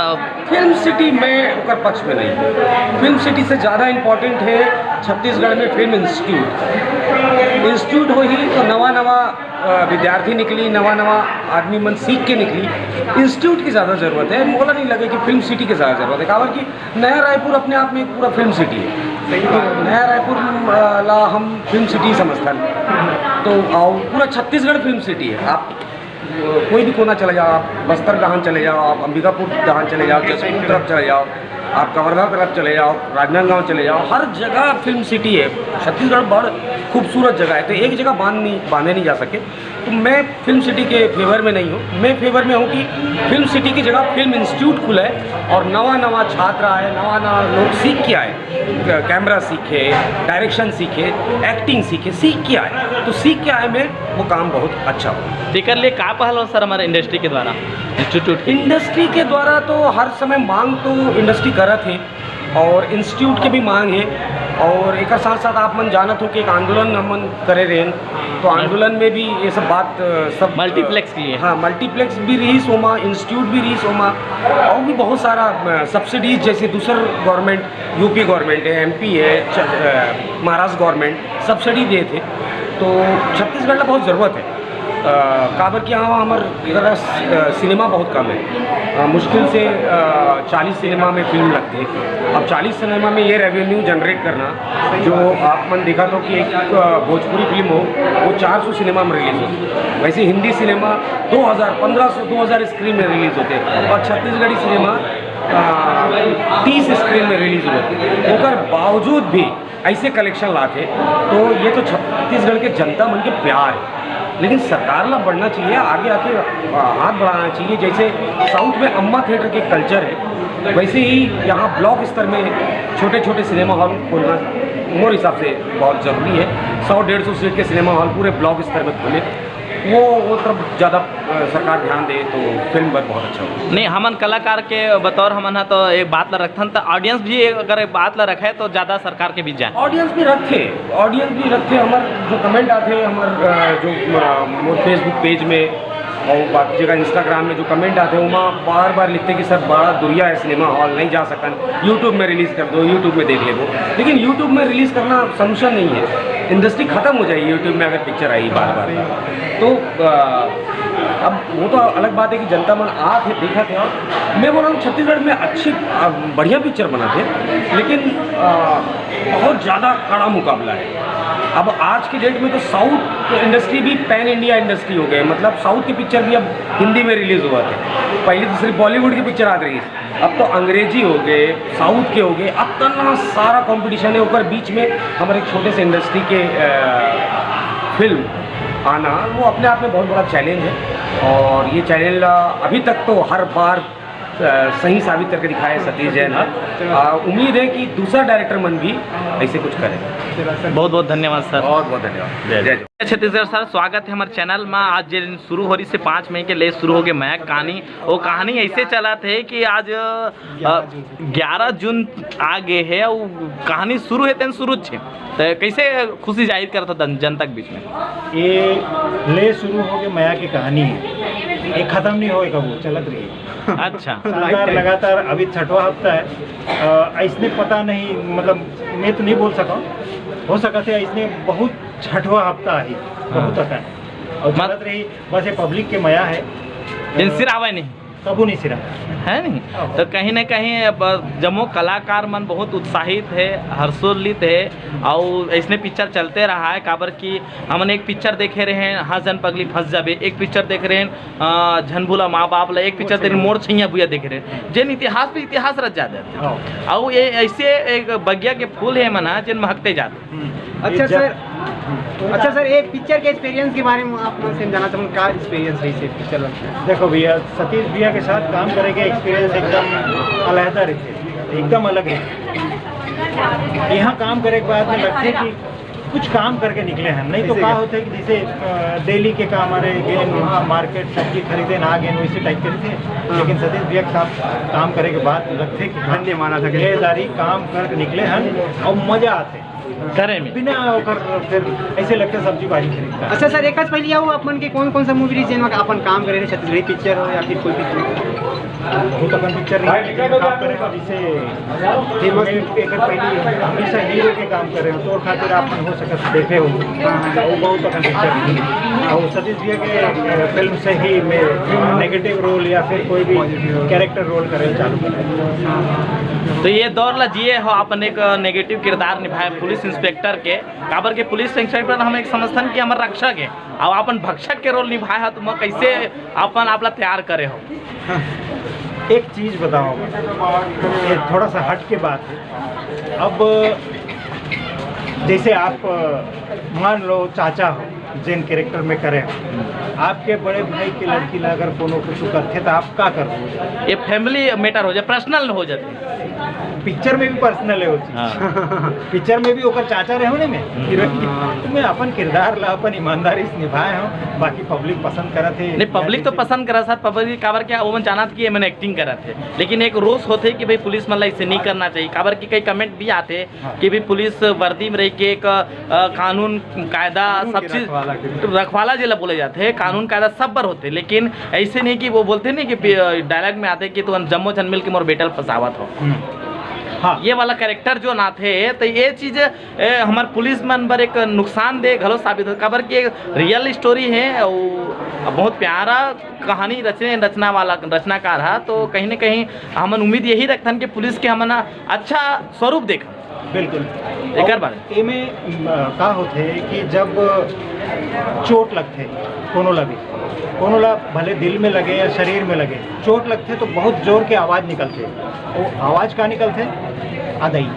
फिल्म सिटी मैं ओकर पक्ष में नहीं। फिल्म सिटी से ज़्यादा इम्पोर्टेंट है छत्तीसगढ़ में फिल्म इंस्टीट्यूट। इंस्टीट्यूट होही तो नवा नवा अ, विद्यार्थी निकली, नवा नवा आदमी मन सीख के निकली। इंस्टीट्यूट की ज़्यादा ज़रूरत है, मोला नहीं लगे कि फिल्म सिटी की ज़्यादा ज़रूरत है। काबर कि नया रायपुर अपने आप में एक पूरा फिल्म सिटी है। तो नया रायपुर अ, ला हम फिल्म सिटी समझथन। तो आओ, पूरा छत्तीसगढ़ फिल्म सिटी है। आप कोई भी कोना चले जाओ, आप बस्तर डहान चले जाओ, आप अंबिकापुर डहान चले जाओ, जशपुर तरफ चले जाओ, आप कवर्धा तरफ चले जाओ, राजनांदगांव चले जाओ, हर जगह फिल्म सिटी है। छत्तीसगढ़ बड़ खूबसूरत जगह है, तो एक जगह बांध नहीं, बांधे नहीं जा सके। तो मैं फिल्म सिटी के फेवर में नहीं हूँ। मैं फेवर में हूँ कि फिल्म सिटी की जगह फिल्म इंस्टीट्यूट खुले और नवा नवा छात्र आए, नवा नवा लोग सीख के आए, क-, कैमरा सीखे, डायरेक्शन सीखे, एक्टिंग सीखे, सीख के आए। तो सीख के आए में वो काम बहुत अच्छा हो। तेकर लिए का पहल हो सर हमारे इंडस्ट्री के द्वारा, इंस्टीट्यूट के? इंडस्ट्री के द्वारा तो हर समय मांग तो इंडस्ट्री करत है और इंस्टीट्यूट के भी मांग है। और एक साथ साथ आप मन जानत हो कि एक आंदोलन हमन करे रहेन, तो आंदोलन में भी ये सब बात अ, सब मल्टीप्लेक्स के लिए। हाँ, मल्टीप्लेक्स भी रहीस ओमा, इंस्टीट्यूट भी रहीस ओमा, और भी बहुत सारा सब्सिडीज, जैसे दूसर गवर्नमेंट, यूपी गवर्नमेंट है, एमपी है, च-, अ, महाराष्ट्र गवर्नमेंट सब्सिडी देथे। तो छत्तीसगढ़ ला बहुत ज़रूरत है। अ, काबर कि यहाँ हमर जरा स-, अ, सिनेमा बहुत कम है। अ, मुश्किल से अ, चालीस सिनेमा में फिल्म लगथे। अब चालीस सिनेमा में ये रेवेन्यू जनरेट करना, जो आप मन देखत हो कि एक अ, भोजपुरी फिल्म हो, वो चार सौ सिनेमा में रिलीज हो, वैसे हिंदी सिनेमा दो हज़ार, पन्द्रह सौ, दो हज़ार स्क्रीन में रिलीज होते हैं और छत्तीसगढ़ी सिनेमा अ, तीस स्क्रीन में रिलीज होते हैं। ओकर बावजूद भी ऐसे कलेक्शन लाथे, तो ये तो छत्तीसगढ़ के जनता मन के प्यार है। लेकिन सरकार ला बढ़ना चाहिए, आगे आके, आ, हाथ बढ़ाना चाहिए। जैसे साउथ में अम्मा थिएटर के कल्चर है, वैसे ही यहाँ ब्लॉक स्तर में छोटे छोटे सिनेमा हॉल खोलना मोर हिसाब से बहुत ज़रूरी है। सौ डेढ़ सौ सीट के सिनेमा हॉल पूरे ब्लॉक स्तर में खोले, वो वो तरफ ज़्यादा, अ, सरकार ध्यान दे तो फिल्म पर बहुत अच्छा होगा। नहीं, हमन कलाकार के बतौर हमन ह तो एक बात ला रखथन, तो ऑडियंस भी अगर एक बात ला रखे तो ज़्यादा सरकार के बीच जाए। ऑडियंस भी रखे, ऑडियंस भी रखे। हमर जो कमेंट आते हैं, हमर, अ, जो, अ, मोर Facebook पेज में और बाकी जगह Instagram में जो कमेंट आते हैं, वहाँ बार बार लिखते हैं कि सर, बड़ा दुरिहा है सिनेमा हॉल, नहीं जा सकन, YouTube में रिलीज कर दो, YouTube में देख लेबो। लेकिन YouTube में रिलीज करना सोल्यूशन नहीं है, इंडस्ट्री खत्म हो जाएगी YouTube में अगर पिक्चर आई बार बार। तो, अ, अब वो तो अलग बात है कि जनता मन आत हे, देखत हे, और मैं बोल रहा हूँ छत्तीसगढ़ में अच्छी, अ, बढ़िया पिक्चर बनाते हैं, लेकिन, अ, बहुत ज़्यादा कड़ा मुकाबला है। अब आज की डेट में तो साउथ इंडस्ट्री भी पैन इंडिया इंडस्ट्री हो गए, मतलब साउथ की पिक्चर भी अब हिंदी में रिलीज हुआ थे। पहले तो सिर्फ बॉलीवुड की पिक्चर आ रही है, अब तो अंग्रेजी हो गए, साउथ के हो गए, इतना सारा कंपटीशन है। ऊपर बीच में हमारे छोटे से इंडस्ट्री के, अ, फिल्म आना, वो अपने आप में बहुत बड़ा चैलेंज है। और ये चैलेंज, अ, अभी तक तो हर बार, अ, सही साबित करके दिखाए सतीश जैन। हाँ, अ, उम्मीद है कि दूसरा डायरेक्टर मन भी ऐसे कुछ करे। बहुत बहुत धन्यवाद सर। बहुत बहुत धन्यवाद। जय जय। छत्तीसगढ़ सर, स्वागत है हमारे चैनल में। आज जे दिन शुरू हो रही से पाँच मई के ले शुरू हो गए मया के कहानी। वो कहानी ऐसे चलत हे कि आज, अ, ग्यारह जून आ गए है, वो कहानी शुरू है तेन शुरू छे। तो कैसे खुशी जाहिर करत हो दन-, जनता के बीच में? ये ले शुरू हो गए मया की कहानी है, ये खत्म नहीं होएगा, वो चलत रही। अच्छा। लगातार, लगातार अभी छठवां हफ्ता है। अ, इसने पता नहीं, मतलब मैं तो नहीं बोल सका, हो सका थे इसने बहुत छठवां हफ्ता है, बहुत हाँ। तक है। और मत- चलत रही, बस ये पब्लिक के मया है। लेकिन सिर आवे नहीं। कबू नहीं सिरा। है नहीं? हाँ। तो कहीं ना कहीं अब जम्मो कलाकार मन बहुत उत्साहित है, हर्षोल्लित है, और ऐसने पिक्चर चलते रहा है। काबर कि हमन एक पिक्चर देखे रहे हैं, हंस झन पगली फंस जाबे, एक पिक्चर देख रहे हैं, अ, झन भूला माँ बाप ला, एक पिक्चर देख रहे हैं, मोर छैया भुइया देख रहे हैं, जेन इतिहास पे इतिहास रच जाते हैं। हाँ। और ये ऐसे एक बगिया के फूल है मना, जेन महकते जाते। हम्म। अच्छा ये जब सर, अच्छा सर, एक पिक्चर के एक्सपीरियंस के बारे में आप लोग से जानना चाहूँगा, क्या एक्सपीरियंस रही से पिक्चर में? देखो भैया, सतीश भैया के साथ काम करे के एक्सपीरियंस एकदम अलहदा रहते, एकदम अलग रहते। यहाँ काम करे के बाद में लगते कि कुछ काम करके निकले हैं, नहीं तो ऐसे का क्या? होते कि जैसे, अ, डेली के काम आ रहे, गए मार्केट, सब्जी खरीदे ना गए, वैसे टाइप के थे। हाँ। लेकिन सतीश भैया के साथ काम करे के बाद लगते कि हाँ, धन्य माना था। ये दारी काम करके निकले हैं और मजा आते। करे में। बिना ओकर फिर ऐसे लगता सब्जी भाजी खरीदता। अच्छा सर, एक आज पहले आओ, आप मन के कौन कौन सा मूवी रिलीज जेन में अपन काम करे रहे, छत्तीसगढ़ी पिक्चर हो या फिर कोई पिक्चर? बहुत अपन पिक्चर रिलीज काम करे हैं, जैसे फेमस एक पहले हमेशा हीरो के काम कर रहे हो, तो खातिर आप मन हो सकत देखे हो, वो बहुत अपन पिक्चर है। और सतीश भैया के, अ, फिल्म से ही मैं नेगेटिव रोल या फिर कोई भी कैरेक्टर रोल करे चालू करे। तो ये दौर ला जिए हो, अपन एक नेगेटिव किरदार निभाए पुलिस इंस्पेक्टर के, काबर के पुलिस इंस्पेक्टर हम एक समझथन कि हमर रक्षक है, अब अपन भक्षक के रोल निभाए हो, तो मैं कैसे अपन आप ला तैयार करे हो? एक चीज बताओ, ये थोड़ा सा हट के बात है। अब जैसे आप, मान लो, चाचा हो, जेन कैरेक्टर में करे हो, आपके बड़े भाई के लड़की ला अगर कोनो कुछ करथे, तो आप का करबो? ये फैमिली मैटर हो जाए, पर्सनल हो जाते। पिक्चर में भी पर्सनल है वो चीज। हाँ। पिक्चर में भी ओकर चाचा रहे हो ना मैं, हम्म। हीरोइन की, तो मैं अपन किरदार ला अपन ईमानदारी से निभाए हो, बाकी पब्लिक पसंद करत है। नहीं, पब्लिक तो पसंद करत सर, पब्लिक काबर क्या वो मन जानत कि ये मन एक्टिंग करत है, लेकिन एक रोष होते कि भाई पुलिस मन ला इसे नहीं करना चाहिए, काबर कि कई कमेंट भी आते हाँ। कि भी पुलिस वर्दी में रह के एक, अ, कानून कायदा कानून सब के चीज रखवाला के। रखवाला जेला बोले जाते हैं, कानून कायदा सब बर होते, लेकिन ऐसे नहीं कि वो बोलते नहीं कि, अ, डायलॉग में आते कि तुम जम्मो जन मिल के मोर बेटा ल फंसावत हो। हम्म। हाँ। ये वाला कैरेक्टर जो ना थे, तो ये चीज, ए, हमार पुलिस मन बर एक नुकसानदेह घलो साबित हो, काबर कि एक रियल स्टोरी है और बहुत प्यारा कहानी रचने, रचना वाला, रचनाकार है, तो कहीं ना कहीं हमन उम्मीद यही रखथन कि पुलिस के हमन अच्छा स्वरूप देखन। बिल्कुल। एकर बारे। एमे, अ, का होथे कि जब चोट लगथे कोनो ला भी, कोनो ला भले दिल में लगे या शरीर में लगे, चोट लगथे तो बहुत जोर के आवाज निकलथे। वो आवाज का निकलथे? अदई।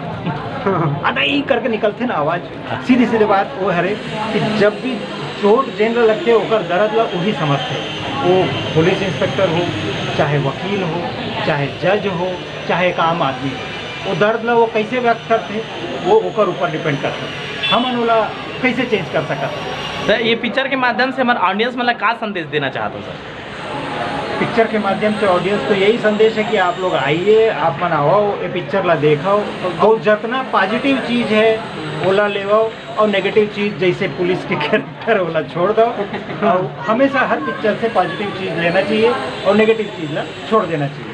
अदई करके निकलथे ना आवाज। सीधी सीधी बात वो हरे कि जब भी चोट जेन ला लगथे, ओकर दर्द ला उही समझथे। वो पुलिस इंस्पेक्टर हो, चाहे वकील हो, चाहे जज हो, चाहे एक आम आदमी हो, वो दर्द ला वो कैसे व्यक्त करथे, वो ओकर ऊपर डिपेंड करथे। हमन ओला कैसे चेंज कर सकत? तो ये पिक्चर के माध्यम से हमारे ऑडियंस मन ला का संदेश देना चाहत हो, सर? पिक्चर के माध्यम से ऑडियंस को यही संदेश है कि आप लोग आइए, आप मन आओ, ये पिक्चर ला देखो, और जितना पॉजिटिव चीज़ है, ओला लेवो, और नेगेटिव चीज़, जैसे पुलिस के कैरेक्टर, ओला छोड़ दो। और हमेशा हर पिक्चर से पॉजिटिव चीज़ लेना चाहिए और नेगेटिव चीज़ ला छोड़ देना चाहिए।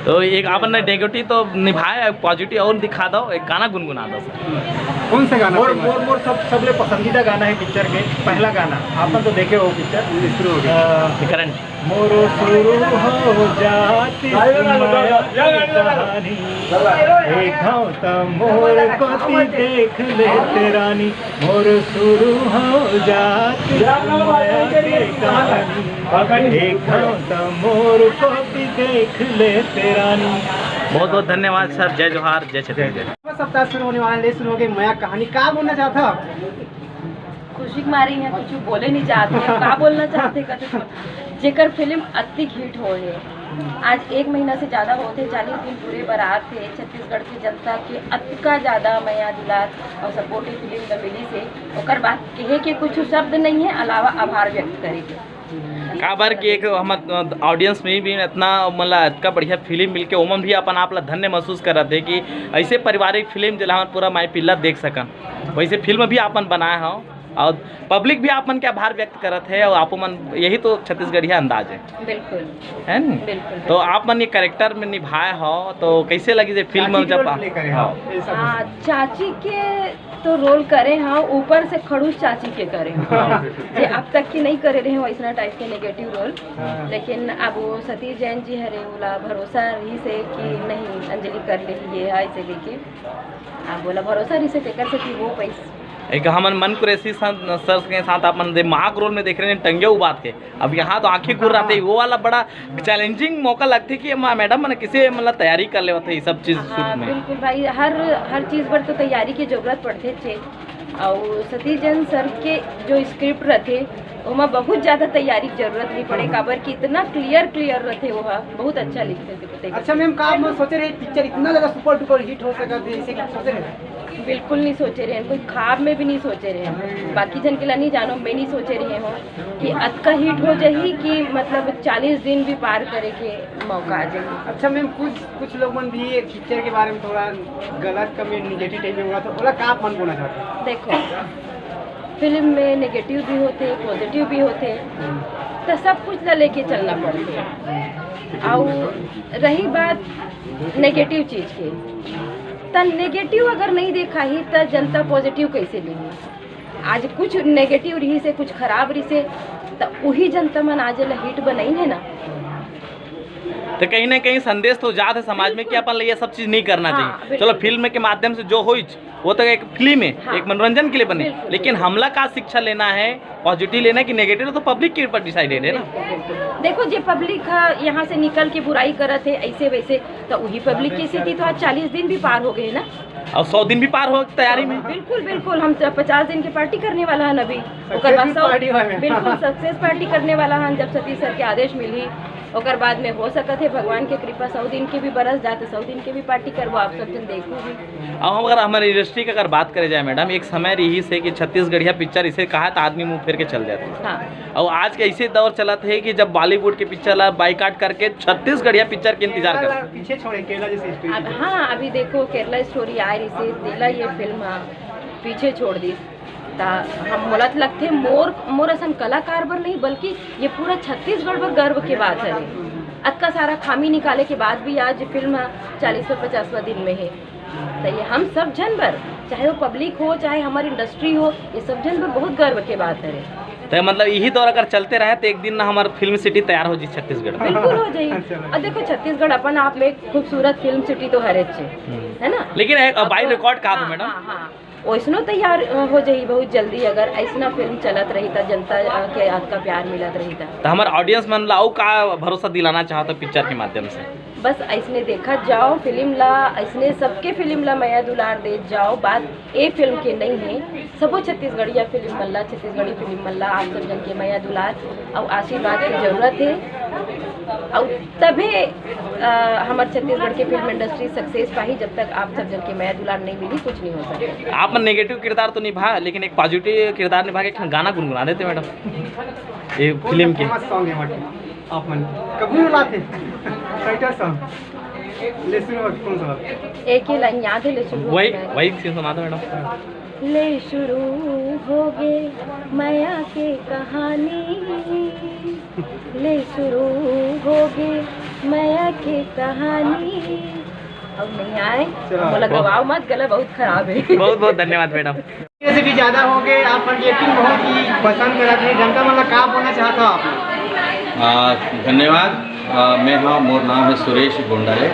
तो एक आपने नेगेटिव तो निभाया, पॉजिटिव और दिखा दो, एक गाना गुनगुना दो, सर। कौन सा गाना मोर, फेमस मोर, है? मोर सब, सबले पसंदीदा गाना है पिक्चर के, पहला गाना। आपने तो देखे हो पिक्चर। शुरू हो गया। अ, करंट। मोर शुरू हो जात माया के कहानी, देखो त मोर कोती देख ले ते रानी, मोर शुरू हो जात माया के कहानी, देखो त मोर कोती देख ले ते रानी। बहुत बहुत धन्यवाद सर, जय जोहार, जय छत्तीसगढ़। सप्ताह शुरू होने वाला है, ले शुरू हो गई मया कहानी, का बोलना चाहता? खुशी के मारे यहाँ कुछ बोले नहीं चाहते, का बोलना चाहते, कते जेकर फिल्म अतिक हिट हो है। आज एक महीना से ज़्यादा होते, चालीस दिन पूरे बरात थे। छत्तीसगढ़ की जनता के अतका ज़्यादा मया दुलार और सपोर्टिव फिल्म का मिली से, ओकर बाद कहे के कुछ शब्द नहीं है, अलावा आभार व्यक्त करे के। काबर कि एक हमर ऑडियंस में भी इतना, मतलब, इतना बढ़िया फिल्म मिलके ओमन भी अपन आप ला धन्य महसूस करत हे कि ऐसे पारिवारिक फिल्म जेला हमन पूरा माई पिल्ला देख सकन, वैसे फिल्म भी आपन बनाए हो और पब्लिक भी आप मन के आभार व्यक्त करत हे और आपो मन, यही तो छत्तीसगढ़िया अंदाज है। बिल्कुल। है न? बिल्कुल, तो बिल्कुल। आप मन ये कैरेक्टर में निभाए हो, तो कैसे लगी ये फिल्म चाची के जब रोल प्ले करे हो? हाँ। ये सब हाँ, चाची के तो रोल करे हाँ, ऊपर से खड़ूस चाची के करे हाँ। जे अब तक की नहीं करे रहे हो ऐसा टाइप के नेगेटिव रोल। हाँ। लेकिन अब वो सतीश जैन जी हरे, ओला भरोसा रही से कि नहीं, अंजलि कर ले, ये है ऐसे लेके। अब बोला भरोसा रही से तेकर से कि वो पैसा एक हमन मन कुरैशी सा-, सर के साथ अपन दे माँ के रोल में देख रहे हैं, टंगिया उबात के। अब यहाँ तो आंखें घूर रहा थे, वो वाला बड़ा चैलेंजिंग मौका लगथे कि मा-, मैडम मन किसे, मतलब, तैयारी कर लेवत हे ये सब चीज हाँ, शूट में। बिल्कुल भाई, हर, हर चीज पर तो तैयारी की जरूरत पड़थे छे। और सतीश जैन सर के जो स्क्रिप्ट रहथे, ओमा बहुत ज्यादा तैयारी की जरूरत नहीं पड़े, हाँ। काबर कि इतना क्लियर, क्लियर रहथे, वो ह बहुत अच्छा लिखथे। अच्छा मैम, का आप मन सोचे रहे पिक्चर इतना ज्यादा सुपर डुपर हिट हो सकत हे, ऐसे कुछ सोचे रहे? बिल्कुल नहीं सोचे रहे, कोई ख्वाब में भी नहीं सोचे रहे। बाकी जन के ला नहीं जानो, मैं नहीं सोचे रहे हूँ कि अतका हिट हो जाही कि, मतलब, चालीस दिन भी पार करे के मौका आ जाही। अच्छा मैम, कुछ, कुछ लोग मन भी ये पिक्चर के बारे में थोड़ा गलत कमेंट, नेगेटिव टाइप में हुआ, तो ओला का आप मन बोलना चाहते हैं? देखो, फिल्म में नेगेटिव भी होथे, पॉजिटिव भी होथे, तो सब कुछ ला लेके चलना पड़थे। और रही बात नेगेटिव चीज के, त नेगेटिव अगर नहीं देखाही त जनता पॉजिटिव कैसे लेही? आज कुछ नेगेटिव रही से, कुछ खराब रही से, त उही जनता मन आज ला हिट बनाई है ना। तो कहीं ना कहीं संदेश तो जात है समाज में कि बिल्कुल। अपन ला ये सब चीज नहीं करना हाँ, चाहिए। बिल्कुल। चलो, फिल्म के माध्यम से जो होइच, वो तो एक फिल्म है, हाँ। एक मनोरंजन के लिए बने, बिल्कुल, लेकिन बिल्कुल। हमला का शिक्षा लेना है, पॉजिटिव लेना है कि नेगेटिव, तो पब्लिक के ऊपर डिसाइडेड है ना। बिल्कुल, बिल्कुल। देखो, जे पब्लिक ह यहाँ से निकल के बुराई करत है ऐसे वैसे, तो वही पब्लिक की स्थिति तो आज चालीस दिन भी पार हो गए ना। और सौ दिन भी पार हो तैयारी में। बिल्कुल, बिल्कुल, हम तो पचास दिन की पार्टी करने वाला हन अभी। ओकर बाद सक्सेस सौ, पार्टी वाले। बिल्कुल, सक्सेस पार्टी करने वाला हन, जब सतीश सर के आदेश मिली, ओकर बाद में हो सकत है भगवान के कृपा सौ दिन के भी बरस जाते, सौ दिन के भी पार्टी करबो, आप सब जन देखो भी। अब हम अगर हमारे इंडस्ट्री की अगर बात करे जाए मैडम, एक समय रही से कि छत्तीसगढ़िया पिक्चर इसे कहा तो आदमी मुंह फेर के चल जाते। हाँ। और आज के ऐसे दौर चलत है कि जब बॉलीवुड के पिक्चर ला बाइकाट करके छत्तीसगढ़िया पिक्चर के इंतजार केरला करते। पीछे छोड़े, केरला जैसी स्टोरी अब, पीछे। हाँ, अभी देखो केरला स्टोरी आ रही से, तेला ये फिल्म, हाँ, पीछे छोड़ दी। ता हम मोला तो लगथे मोर, मोर असन कलाकार बर नहीं, बल्कि ये पूरा छत्तीसगढ़ बर गर्व के बात है। अतका सारा खामी निकाले के बाद भी आज फिल्म चालीसवाँ पचासवाँ दिन में है। तो ये हम सब जन बर, चाहे वो पब्लिक हो, चाहे हमारी इंडस्ट्री हो, ये सब जन बर बहुत गर्व के बात है। तो मतलब यही दौर अगर चलते रहे तो एक दिन ना हमार फिल्म सिटी तैयार हो जी छत्तीसगढ़ में। बिल्कुल हो जाई। चलो। और देखो, छत्तीसगढ़ अपन आप में एक खूबसूरत फिल्म सिटी तो हरे छे, हम्म। है ना? लेकिन एक, अब बाई तो रिकॉर्ड कहा था हाँ, मैडम। हाँ, हाँ। वैसनो तैयार, अ, हो जाई बहुत जल्दी, अगर ऐसना फिल्म चलत रही था, जनता, अ, के हाथ का प्यार मिलत रही था। तो हमारे ऑडियंस मन ला अउ का भरोसा दिलाना चाहता पिक्चर के माध्यम से? बस अइसने देखत जाओ फिल्म ला, अइसने सबके फिल्म ला मया दुलार देत जाओ। बात ए फिल्म के नहीं है, सबो छत्तीसगढ़िया फिल्म मन ला, छत्तीसगढ़ी फिल्म मन ला आप सब जन के मया दुलार अउ आशीर्वाद के जरूरत है। अउ तभे अ, हमर छत्तीसगढ़ के फिल्म इंडस्ट्री सक्सेस पाही। जब तक आप सब जन के मया दुलार नहीं मिली, कुछ नहीं हो सकता। आप मन नेगेटिव किरदार तो निभा, लेकिन एक पॉजिटिव किरदार निभा के एक ठन गाना गुनगुना देते मैडम, ये फिल्म के। फेमस सॉन्ग है, मतलब, आप मन कभी बुलाते टाइटल सॉन्ग। ले सुनो, कौन सा? एक ही लाइन याद है, ले सुनो। वही, वही सीन सुना दो मैडम। ले शुरू होगे मया के कहानी, ले शुरू होगे मया के कहानी। अब नहीं आए, चलो। मोला गवाओ मत, गला बहुत खराब है। बहुत बहुत धन्यवाद मैडम। जैसे भी ज्यादा हो गए, आप मन की एक्टिंग बहुत ही पसंद करत हे, जनता मन ला का बोलना चाहत हो आप? आ, धन्यवाद। आ, मैं हाँ, मोर नाम है सुरेश गोंडाले।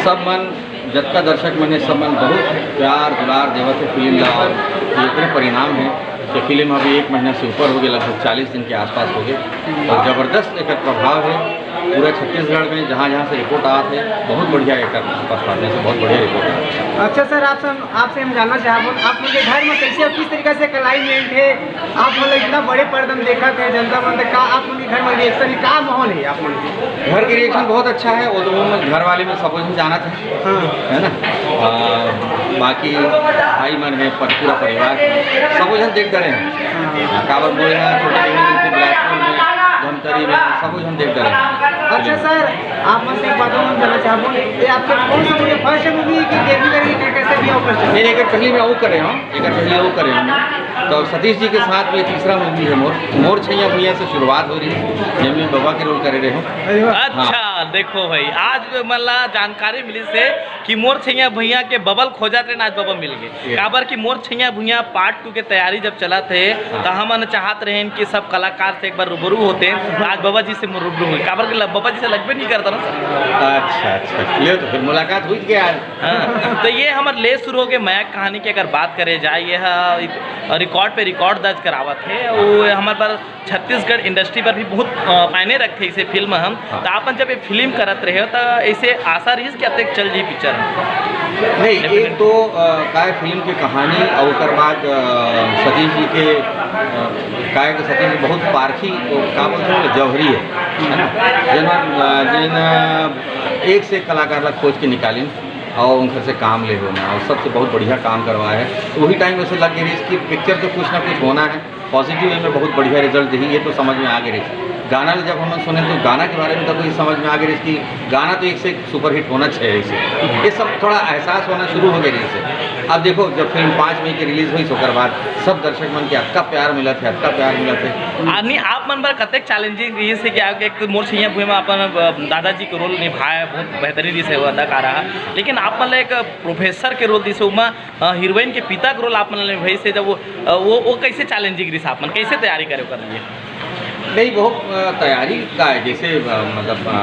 सब मन, जतका दर्शक मन है, सब मन बहुत प्यार दुलार देवत है फिल्म ला, और ये एकरे परिणाम है कि फिल्म अभी एक महीना से ऊपर हो गए, लगभग चालीस दिन के आसपास हो गए, और जबरदस्त एक प्रभाव है पूरा छत्तीसगढ़ में। जहाँ जहाँ से रिपोर्ट आत है, बहुत बढ़िया एक परफॉर्मेंस है, बहुत बढ़िया रिपोर्ट है। अच्छा सर, आप सर, आपसे हम जानना चाहबो, आप मन के घर में कैसे और किस तरीका से क्लाइमेट है? आप मन इतना बड़े पर्दा में देखत हे, जनता मन, का आप मन के घर में रिएक्शन है, का माहौल है आप मन के? घर के रिएक्शन बहुत अच्छा है, वो तो वो मन घर वाले में सब कुछ जानत है, हाँ। है ना? आ, बाकी भाई मन है, पर पूरा परिवार है, सब कुछ देख डरे हैं। हाँ। काबर बोले हैं, छोटे बहन के बिलासपुर में, धमतरी में, सब कुछ देख डरे हैं। अच्छा सर, आप मन से एक बात और जानना चाहबो, ये आपके कौन सा मूवी, फर्स्ट मूवी है कि डेब्यू करेंगे, कैसे भी ऑफर? नहीं, नहीं, एक पहली में वो करे हूँ, एक पहली वो करे हूँ। तो सतीश जी के साथ में तीसरा मूवी है मोर, मोर छैया भुइयां से शुरुआत हो रही है, जेमे बबा के रोल करे रहे हूँ। अरे वाह। अच्छा, देखो भाई, आज मला जानकारी मिली से कि मोर छैया भुइयां के बबा ल खोजत रहे, आज बबा मिल गए। ये। काबर कि मोर छैया भुइयां पार्ट टू के तैयारी जब चलत हे, हाँ। तो हमन चाहत रहेन कि सब कलाकार से एक बार रूबरू होते, आज बबा जी से रूबरू हुए, काबर कि ल-, बबा जी से लगबे नहीं करता ना सर। अच्छा, अच्छा, ले तो फिर मुलाकात हुई गया आज। हाँ, तो ये हमर ले शुरू हो गए मया कहानी की अगर बात करे जाए, ये ह एक रिकॉर्ड पे रिकॉर्ड दर्ज करावत है। वो हमारे पास छत्तीसगढ़ इंडस्ट्री पर भी बहुत, अ, मायने रखथे इसे फिल्म हम। हाँ। तो आपन जब ये फिल्म करत रहे हो, तो ऐसे आशा रहिस कि अतेक चल जी पिक्चर? नहीं, एक तो, अ, काय फिल्म के कहानी और ओकर बाद, अ, सतीश जी के, अ, काय के सतीश जी बहुत पारखी, वो का बोलते हैं, जौहरी है, है ना? जेन, अ, जेन, अ, एक से एक कलाकार ला खोज के निकालिन और उनकर से काम ले होना और सबसे बहुत बढ़िया काम करवाया है। तो वही टाइम में से लग गई कि पिक्चर तो कुछ ना कुछ होना है, पॉजिटिव वे में बहुत बढ़िया रिजल्ट दी, ये तो समझ में आ गई रही। गाना जब हम सुने तो गाना के बारे में तो कोई समझ में आ गई रही कि गाना तो एक से एक सुपरहिट होना चाहिए इसे। ये सब थोड़ा एहसास होना शुरू हो गया रही से। अब देखो, जब फिल्म पाँच मई की रिलीज हुई, तो ओकर बाद सब दर्शक मन के अतका प्यार मिला थे, अतका प्यार मिला थे। आ, नहीं, आप मन बर कतेक चैलेंजिंग रही से कि आप एक तो मोर छैया भुइयां में अपन, अ, दादाजी के रोल निभाया, बहुत बेहतरीन रही से वो अदाकारा, लेकिन आप मन ला एक प्रोफेसर के रोल दी से उमा, अ, हीरोइन के पिता के रोल आप मन ला निभाई से, जब वो, अ, वो, वो कैसे चैलेंजिंग रही से, आप मन कैसे तैयारी करे ओकर लिए? नहीं, बहुत, अ, तैयारी का है, जैसे, अ, मतलब, अ,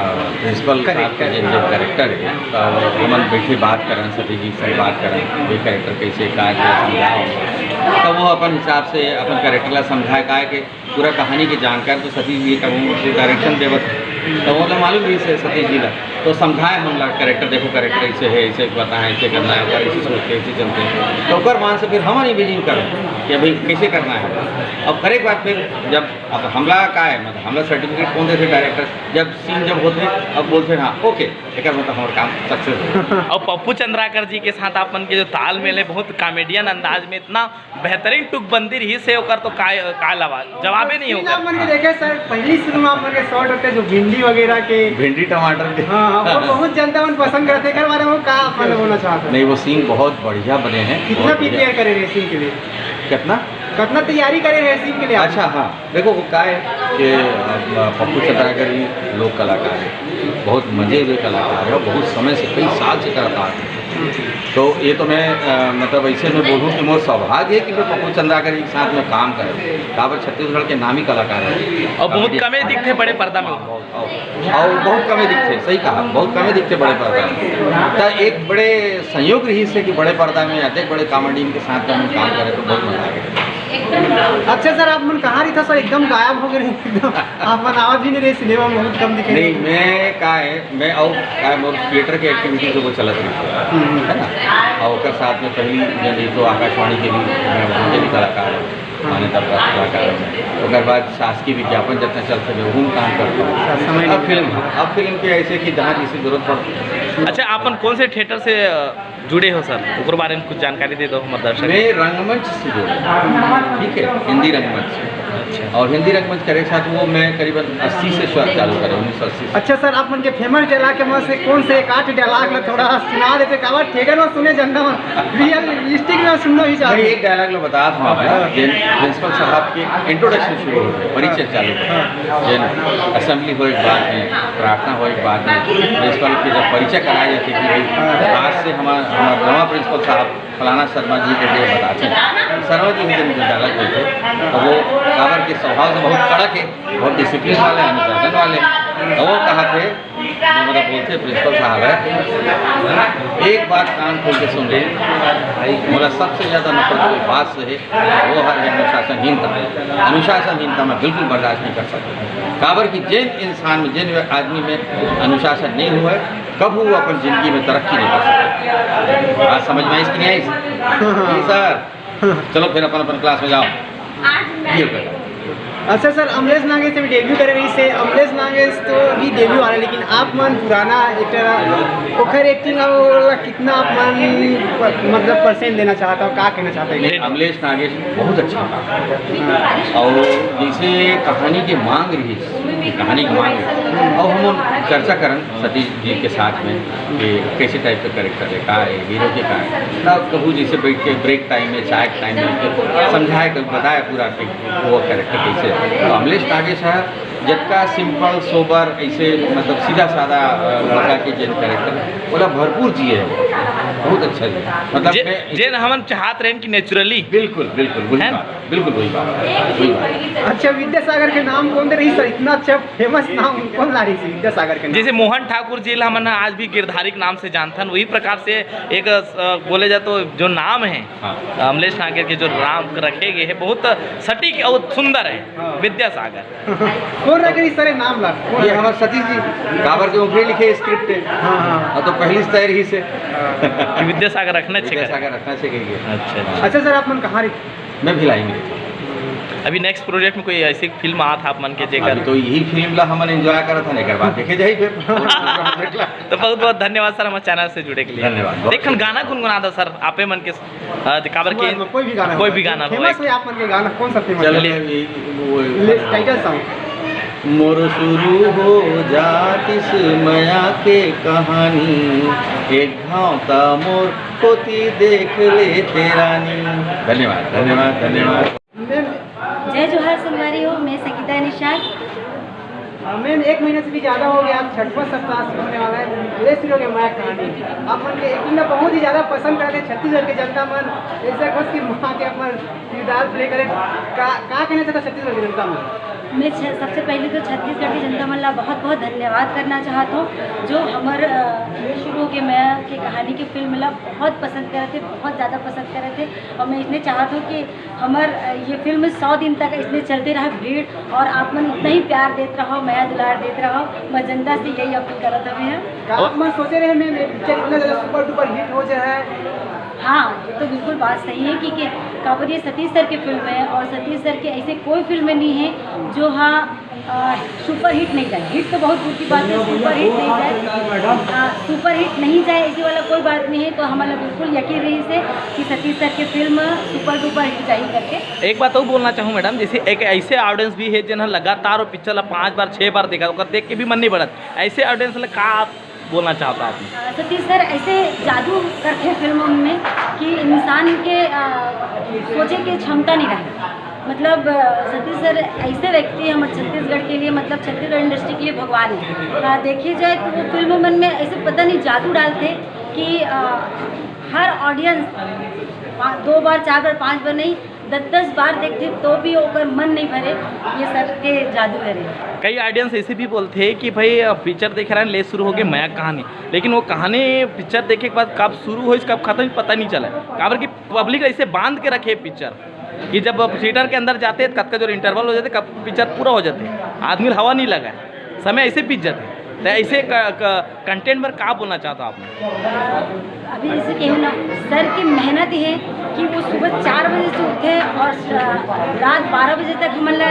प्रिंसिपल साहब के जो, जो कैरेक्टर है, तो हमन बैठे बात करन, सतीश जी से बात करन, ये कैरेक्टर कैसे का है, समझाओ। तो वो अपन हिसाब से अपन कैरेक्टर ला समझाए, का है कि पूरा कहानी के जानकार तो सतीश जी का वो डायरेक्शन देवत है, तो वो तो मालूम भी से सतीश जी ला, तो समझाए हम ला कैरेक्टर, देखो कैरेक्टर ऐसे है, ऐसे बताएं, ऐसे करना है, ऐसे सोचते हैं, ऐसे चलते हैं। तो ओकर मान से फिर हम इमेजिन करें कि अभी कैसे करना है। अब करे के बाद फिर जब, अब हमला का है, मतलब हमला सर्टिफिकेट कौन देते डायरेक्टर, जब सीन जब होते हैं, अब बोलते हैं, "हाँ, ओके, एक मतलब हमारा काम सक्सेस हो।" और पप्पू चंद्राकर जी के साथ आप मन के जो तालमेल है, बहुत कॉमेडियन अंदाज में, इतना बेहतरीन टुकबंदी रही से, ओकर तो काय, काय लवा, जवाबे नहीं सीन होकर। आप मन के देखे सर, पहली शुरू में आप मन के शॉट होते जो भिंडी वगैरह के। भिंडी टमाटर के। हाँ, हाँ, वो बहुत जनता मन पसंद करते, एकर बारे में का आप मन बोलना चाहते हैं? नहीं, वो सीन बहुत बढ़िया बने हैं, कितना बहुत बढ़िया। प्रिपेयर करे रहे सीन के लिए? कितना? कितना तैयारी करे रहे सीन के लिए आप? अच्छा, हाँ, देखो वो का है कि, अ, पप्पू चंद्राकर जी लोक कलाकार है, बहुत मजे हुए कलाकार है, बहुत समय से, कई साल से करता है। तो ये तो मैं, अ, मतलब ऐसे में बोलूँ कि मोर सौभाग्य है कि मैं पप्पू चंद्राकर जी के साथ में काम करूँ, काबर छत्तीसगढ़ के नामी कलाकार है। और बहुत कॉमेडी। कमे दिखते बड़े पर्दा में। हाँ, बहुत, और, और बहुत कमे दिखते, सही कहा, बहुत कमे दिखते बड़े पर्दा में। तो एक बड़े संयोग रही से कि बड़े पर्दा में अतेक बड़े कॉमेडियन के साथ में हम काम करें तो बहुत मजा आ गया। अच्छा सर, आप मन कहाँ रहिथा सर, एकदम गायब हो गए रहे, एकदम आप मन आवत भी नहीं रहे सिनेमा में, बहुत कम दिखे। नहीं, मैं का है, मैं और का है, मोर थिएटर के एक्टिविटी जो वो चलत रही। हम्म। है ना? और ओकर साथ में पहली जन रही तो आकाशवाणी के भी, मैं वहाँ के भी कलाकार हूँ, मान्यता प्राप्त कलाकार हूँ। ओकर बाद शासकीय विज्ञापन जितना चलते हुए, वो काम करता हूँ। अच्छा, समय अब निकाल। फिल्म, अब फिल्म के ऐसे कि जहाँ जिसकी जरूरत पड़ती है। अच्छा, आप मन कौन से थिएटर से, अ, जुड़े हो सर, ओकर बारे में कुछ जानकारी दे दो हमारे दर्शक। मैं रंगमंच से जुड़े हूँ, ठीक है, हिंदी रंगमंच से। अच्छा। और हिंदी रंगमंच करे के साथ वो मैं करीबन अस्सी से शुरुआत चालू करे, उन्नीस सौ अस्सी से। अच्छा सर, आप मन के फेमस डायलॉग के में से कौन से एक आध डायलॉग ला थोड़ा सुना देते, काबर थिएटर में सुने जनता मन, रियलिस्टिक में सुनना ही मैं चाहते। एक डायलॉग ला बता दूँ आप, हाँ। जिन प्रिंसिपल साहब के इंट्रोडक्शन शुरू हो गए, परिचय चालू हो गए। हाँ। जिन असेंबली हो एक बाद में, प्रार्थना हो एक बाद में, प्रिंसिपल के जब परिचय कराया जाते कि भाई, आज से हमारा, हमारा नवा प्रिंसिपल साहब फलाना शर्मा जी के लिए बताते हैं। शर्मा जी भी जब डायलॉग बोलते, तो वो काबर के स्वभाव से बहुत कड़क है, बहुत डिसिप्लिन वाले, अनुशासन वाले। तो वो कहा थे, जो मेरा बोलते प्रिंसिपल साहब है, एक बात कान खोल के सुन ले, मोला सबसे ज्यादा नफरत कोई बात से है, वो है अनुशासनहीनता। अनुशासनहीनता मैं बिल्कुल बर्दाश्त नहीं कर सकता। काबर कि जिन इंसान में, जिन आदमी में अनुशासन नहीं हुआ है, कभी वो अपन जिंदगी में तरक्की नहीं कर सकता। बात समझ में आई कि नहीं आई? नहीं सर, चलो फिर अपन अपन क्लास में जाओ। ये कर। अच्छा सर, अमलेश नागेश अभी डेब्यू करे रही से, अमलेश नागेश तो अभी डेब्यू आ रहा है, लेकिन आप मन पुराना एक्टर, ओखर एक्टिंग वाला कितना आप मन प-, मतलब परसेंट देना चाहता हो, का कहना चाहता है? नहीं, अमलेश नागेश बहुत अच्छा था। और जैसे कहानी के मांग रही, कहानी की मांग रही, और हम चर्चा करन सतीश जी के साथ में कि कैसे टाइप का कैरेक्टर है, का है, हीरो के का है। तब कभू जैसे बैठ के ब्रेक टाइम में, चाय टाइम में बैठ के समझाए, कभी बताया पूरा कि वो कैरेक्टर कैसे है। तो अमलेश नागेश है, जबका सिंपल, सोबर, ऐसे मतलब सीधा साधा, अ, लड़का के जिन कैरेक्टर, बोला भरपूर जिए है, बहुत अच्छा जी। मतलब जे-, मैं जेन हमन चाहत रहेन कि नेचुरली। बिल्कुल, बिल्कुल, वही है ना? बात, बिल्कुल वही बात, वही बात। अच्छा, विद्यासागर के नाम कौन दे रही सर? इतना अच्छा फेमस नाम कौन ला रही थी विद्यासागर के नाम? जैसे मोहन ठाकुर जी ला हमन आज भी गिरधारी के नाम से जानथन, वही प्रकार से एक, अ, बोले जाए तो जो नाम है, हाँ। अमलेश नागेश के जो नाम रखे गए हैं, बहुत सटीक और सुंदर है, हाँ। विद्यासागर। कौन रखे इस तरह नाम ला? कौन ये रखे? हमारे सतीश जी, काबर के ऊपरे लिखे स्क्रिप्ट है। हाँ, हाँ। और तो पहली से तैयार ही से। हाँ। कि विद्यासागर रखना चाहिए। विद्यासागर रखना चाहिए। अच्छा, अच्छा। अच्छा सर, आप मन कहाँ रही? मैं भिलाई में। अभी नेक्स्ट प्रोजेक्ट में कोई ऐसी फिल्म आत आप मन के जेकर? अभी तो यही फिल्म ला हमन एंजॉय करत हन, एकर बाद देखे जाही फिर। तो बहुत बहुत धन्यवाद सर, हमारे चैनल से जुड़े के लिए। धन्यवाद। देखन गाना गुनगुना दो सर, आपे मन के, अ, काबर के कोई भी गाना कोई भी गाना फेमस है आप मन के गाना, कौन सा फेमस चलो है? मैं ये, वो टाइटल सॉन्ग। मोर शुरू हो जातिस मया के कहानी, एक घाव ता मोर कोती देख लेते रानी। धन्यवाद, धन्यवाद, धन्यवाद। जय जोहार संगवारी हो, मैं संगीता निषाद। हाँ, मैम, एक महीने से भी ज़्यादा हो गया, आप छठवां सप्ताह शुरू होने वाला है, ले शुरू हो गया मया कहानी। आप मन के एक्टिंग में बहुत ही ज़्यादा पसंद करते हैं छत्तीसगढ़ के जनता मन, ऐसा खुश कि माँ के अपन किरदार प्ले करे। का, का कहना चाहता छत्तीसगढ़ के जनता मन? मैं छ-, सबसे पहले तो छत्तीसगढ़ के जनता मन ला बहुत बहुत धन्यवाद करना चाहत हूँ, जो हमर, अ, ले शुरू हो गया मया के कहानी के फिल्म ला बहुत पसंद करते, बहुत ज़्यादा पसंद करते। और मैं इसने चाहत हूँ कि हमर, अ, ये फिल्म सौ दिन तक इसने चलते रहे भीड़, और आप मन इतना ही प्यार देत रहो, मया दुलार देत रहो। मैं जनता से यही अपील करत हवे हैं। का आप मन सोचे रहे मैं, मैं पिक्चर इतना ज़्यादा सुपर डुपर हिट हो जाए? हाँ, ये तो बिल्कुल बात सही है कि, कि काबर ये सतीश सर की फिल्म है, और सतीश सर की ऐसे कोई फिल्म नहीं है जो हाँ, अ, सुपर हिट नहीं जाए। हिट तो बहुत दूर की बात है, सुपर हिट नहीं जाए। हाँ, सुपर हिट नहीं जाए, ऐसी वाला कोई बात नहीं है। तो हमारा बिल्कुल यकीन रही से कि सतीश सर की फिल्म सुपर डुपर हिट जाही करके। एक बात और बोलना चाहूँ मैडम, जैसे एक ऐसे ऑडियंस भी है जिन्हें लगातार वो पिक्चर ला पाँच बार, छः बार देखा, ओकर देख के भी मन नहीं बढ़त, ऐसे ऑडियंस ला का आप बोलना चाहता आप? अ, सतीश सर ऐसे जादू करते हैं फिल्मों में कि इंसान के, अ, सोचे के क्षमता नहीं रहे। मतलब, अ, सतीश सर ऐसे व्यक्ति हैं हमारे छत्तीसगढ़ के लिए, मतलब छत्तीसगढ़ इंडस्ट्री के लिए भगवान है। अ, देखिए जाए तो वो फिल्मों मन में ऐसे पता नहीं जादू डालते कि, अ, हर ऑडियंस पा-, दो बार, चार बार, पाँच बार नहीं, दस दस बार देखते तो भी ओकर मन नहीं भरे, ये सर के जादू हरे। कई ऑडियंस ऐसे भी बोलते हैं कि भाई, अ, पिक्चर देख रहे हैं, ले शुरू हो गए मया कहानी, लेकिन वो कहानी पिक्चर देखे के बाद कब शुरू होइस, कब खत्म होइस, पता नहीं चला, काबर कि पब्लिक ऐसे बांध के रखे पिक्चर। कि जब थिएटर के अंदर जाते हैं, कतका जोर इंटरवल हो जाते, कब पिक्चर पूरा हो जाते, आदमी ल हवा नहीं लगा, समय ऐसे बीत जाते। तो ऐसे कंटेंट पर का बोलना चाहता आप? अभी जैसे कि हम ना, सर की मेहनत ये है कि वो सुबह चार बजे से उठे और स-, रात बारह बजे तक हमन ला,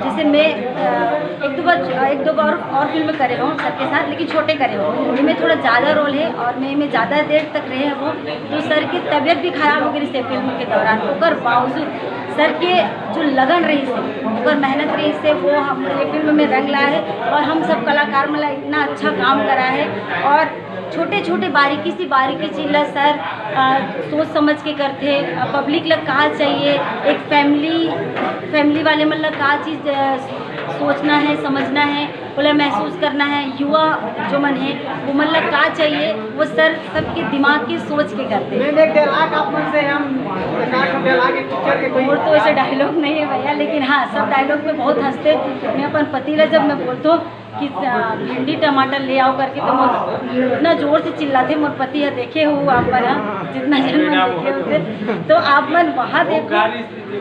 जैसे मैं, अ, एक दो बार, एक दो बार और फिल्म करे हूँ सर के साथ, लेकिन छोटे करे हूँ। इनमें थोड़ा ज़्यादा रोल है और मैं, मैं ज़्यादा देर तक रहे हूँ, तो सर की तबीयत भी खराब हो गई इस फिल्म के दौरान। ओकर बावजूद सर के जो लगन रही से, ओकर मेहनत रही से, वो हम ये फिल्म में रंग ला है और हम सब कलाकार मन ला इतना अच्छा काम करा है। और छोटे छोटे बारीकी सी बारीकी चीज ला सर, अ, सोच समझ के करथे। अ, पब्लिक ला का चाहिए, एक फैमिली, फैमिली वाले मन ला का चीज, अ, सोचना है, समझना है, ओला महसूस करना है। युवा जो मन है, वो मन ला का चाहिए, वो सर सबके दिमाग के सोच के करथे। मैम, एक डायलॉग आप मन से हम, डायलॉग एक पिक्चर के कोई मोर तो ऐसे डायलॉग नहीं है भैया, लेकिन हाँ, सब डायलॉग में बहुत हंसते। मैं अपन पति ला जब मैं बोलता हूँ कि, अ, भिंडी टमाटर ले आओ करके, तो मोर इतना जोर से चिल्लाथे, मोर पति है, देखे हो आप मन, हाँ, जितना जन मन देखे होते, तो आप मन वहाँ देखो।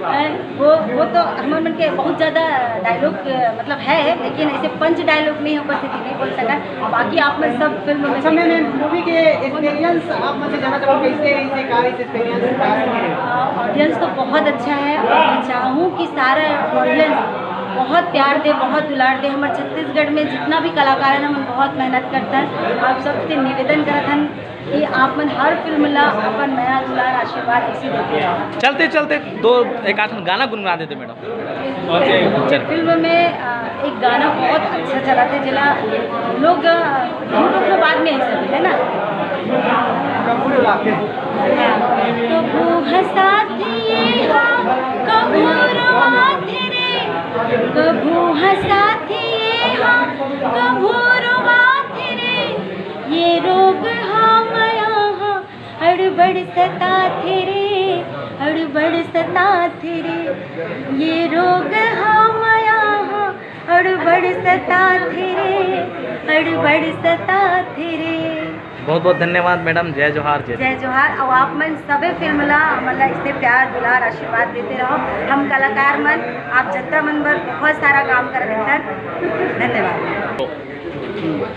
अ, वो, वो तो हमर मन के बहुत ज़्यादा डायलॉग, अ, मतलब है, लेकिन ऐसे पंच डायलॉग नहीं, उपस्थिति नहीं बोल सका। बाकी आप मन सब फिल्म में अच्छा, मैम, मैम, मूवी के एक्सपीरियंस आप मन से जानना चाहूँगा, कैसे, कैसे, का इस एक्सपीरियंस का? अ, ऑडियंस तो बहुत अच्छा है और मैं चाहूँ कि सारा ऑडियंस बहुत प्यार दे, बहुत दुलार दे। हमर छत्तीसगढ़ में जितना भी कलाकार है ना, हमन बहुत मेहनत करथन। आप सबसे निवेदन करत हन कि आप मन हर फिल्म ला अपन मया दुलार आशीर्वाद इसी देते रहो। चलते चलते दो एक आध गाना गुनगुना देते मैडम। फिल्म में, अ, एक गाना बहुत अच्छा चला था, जेला लोग, अ, YouTube में बाद में ही सब, है ना? हाँ। कभू हंसा थे ये हाँ, कभू रोवा थे रे, कभू हंसा थे ये हाँ, कभू रोवा थे रे, ये रोग हाँ मया हाँ, अड़बड़ सता थे रे, अड़बड़ सता थे रे, ये रोग हाँ मया हाँ, अड़बड़ सता थे रे, अड़बड़ सता थे रे। बहुत बहुत धन्यवाद मैडम, जय जोहार, जय जय जोहार। और आप मन सबे फिल्म ला, मतलब, इतने प्यार, दुलार, आशीर्वाद देते रहो। हम कलाकार मन, आप जनता मन बर बहुत सारा काम कर देते हैं। धन्यवाद।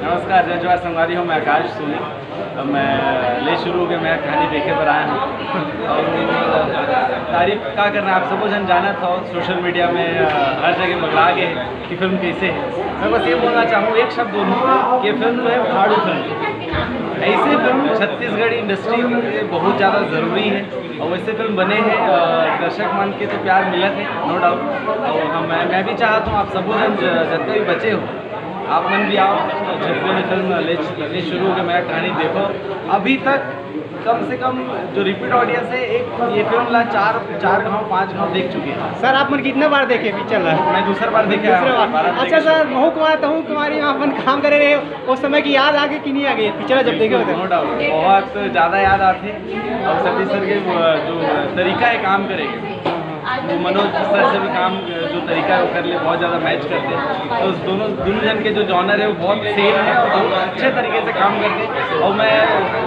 नमस्कार, जय जोहार संगवारी हो, मैं आकाश सोनी। अब मैं ले शुरू हो गया, मैं कहानी देखे पर आया हूँ। और तारीफ का करना, आप सबो जन जानत हो, सोशल मीडिया में, अ, हर जगह बगला गए कि फिल्म कैसे है। मैं बस ये बोलना चाहूँ, एक शब्द बोलूँ कि ये फिल्म जो है, भाड़ू फिल्म। ऐसे फिल्म छत्तीसगढ़ी इंडस्ट्री में बहुत ज़्यादा ज़रूरी है और वैसे फिल्म बने हैं, अ, दर्शक मन के तो प्यार मिलत है, नो डाउट। और हम, मैं, मैं भी चाहता हूँ, आप सबो जन ज-, जतने भी बचे हो, आप मन भी आओ, छत्तीसगढ़ी फिल्म ले, ले शुरू हो गए, मैं कहानी देखो। अभी तक कम से कम जो रिपीट ऑडियंस है, एक ये फिल्म ला चार, चार गांव, पांच गांव देख चुके हैं। सर, आप मन कितना बार देखे पिक्चर ला? मैं दूसरा बार देखे, दूसरा बार। बारह अच्छा तारीख सर, महू कुमार, तहू कुमारी में अपन काम करे रहे, उस समय की याद आ गई कि नहीं आ गई पिक्चर जब देखे होते? नो डाउट, बहुत ज़्यादा याद आती है। और सतीश सर के वो जो तरीका है काम करे, वो मनोज सर से भी काम, जो तरीका है वो कर ले, बहुत ज़्यादा मैच करते हैं। तो दोनों, दोनों जन के जो जॉनर है वो बहुत सेम है और बहुत अच्छे तरीके से काम करते हैं। और मैं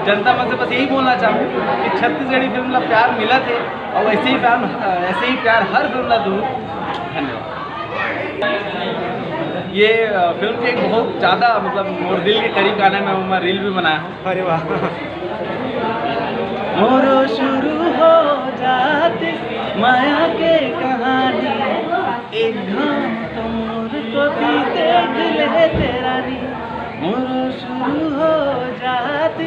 जनता मन से बस यही बोलना चाहूँ कि छत्तीसगढ़ी फिल्म ला प्यार मिला थे और ऐसे ही प्यार, ऐसे ही प्यार हर फिल्म ला दूँ। धन्यवाद। ये, अ, फिल्म के एक बहुत ज़्यादा, मतलब, मोर दिल के करीब गाना है, मैं ओमा रील भी बनाया हूँ। अरे वाह। मोरो शुरू हो जात माया के कहानी, एक घाव तो मोर कोती देख लेते रानी। मोरो शुरू हो जात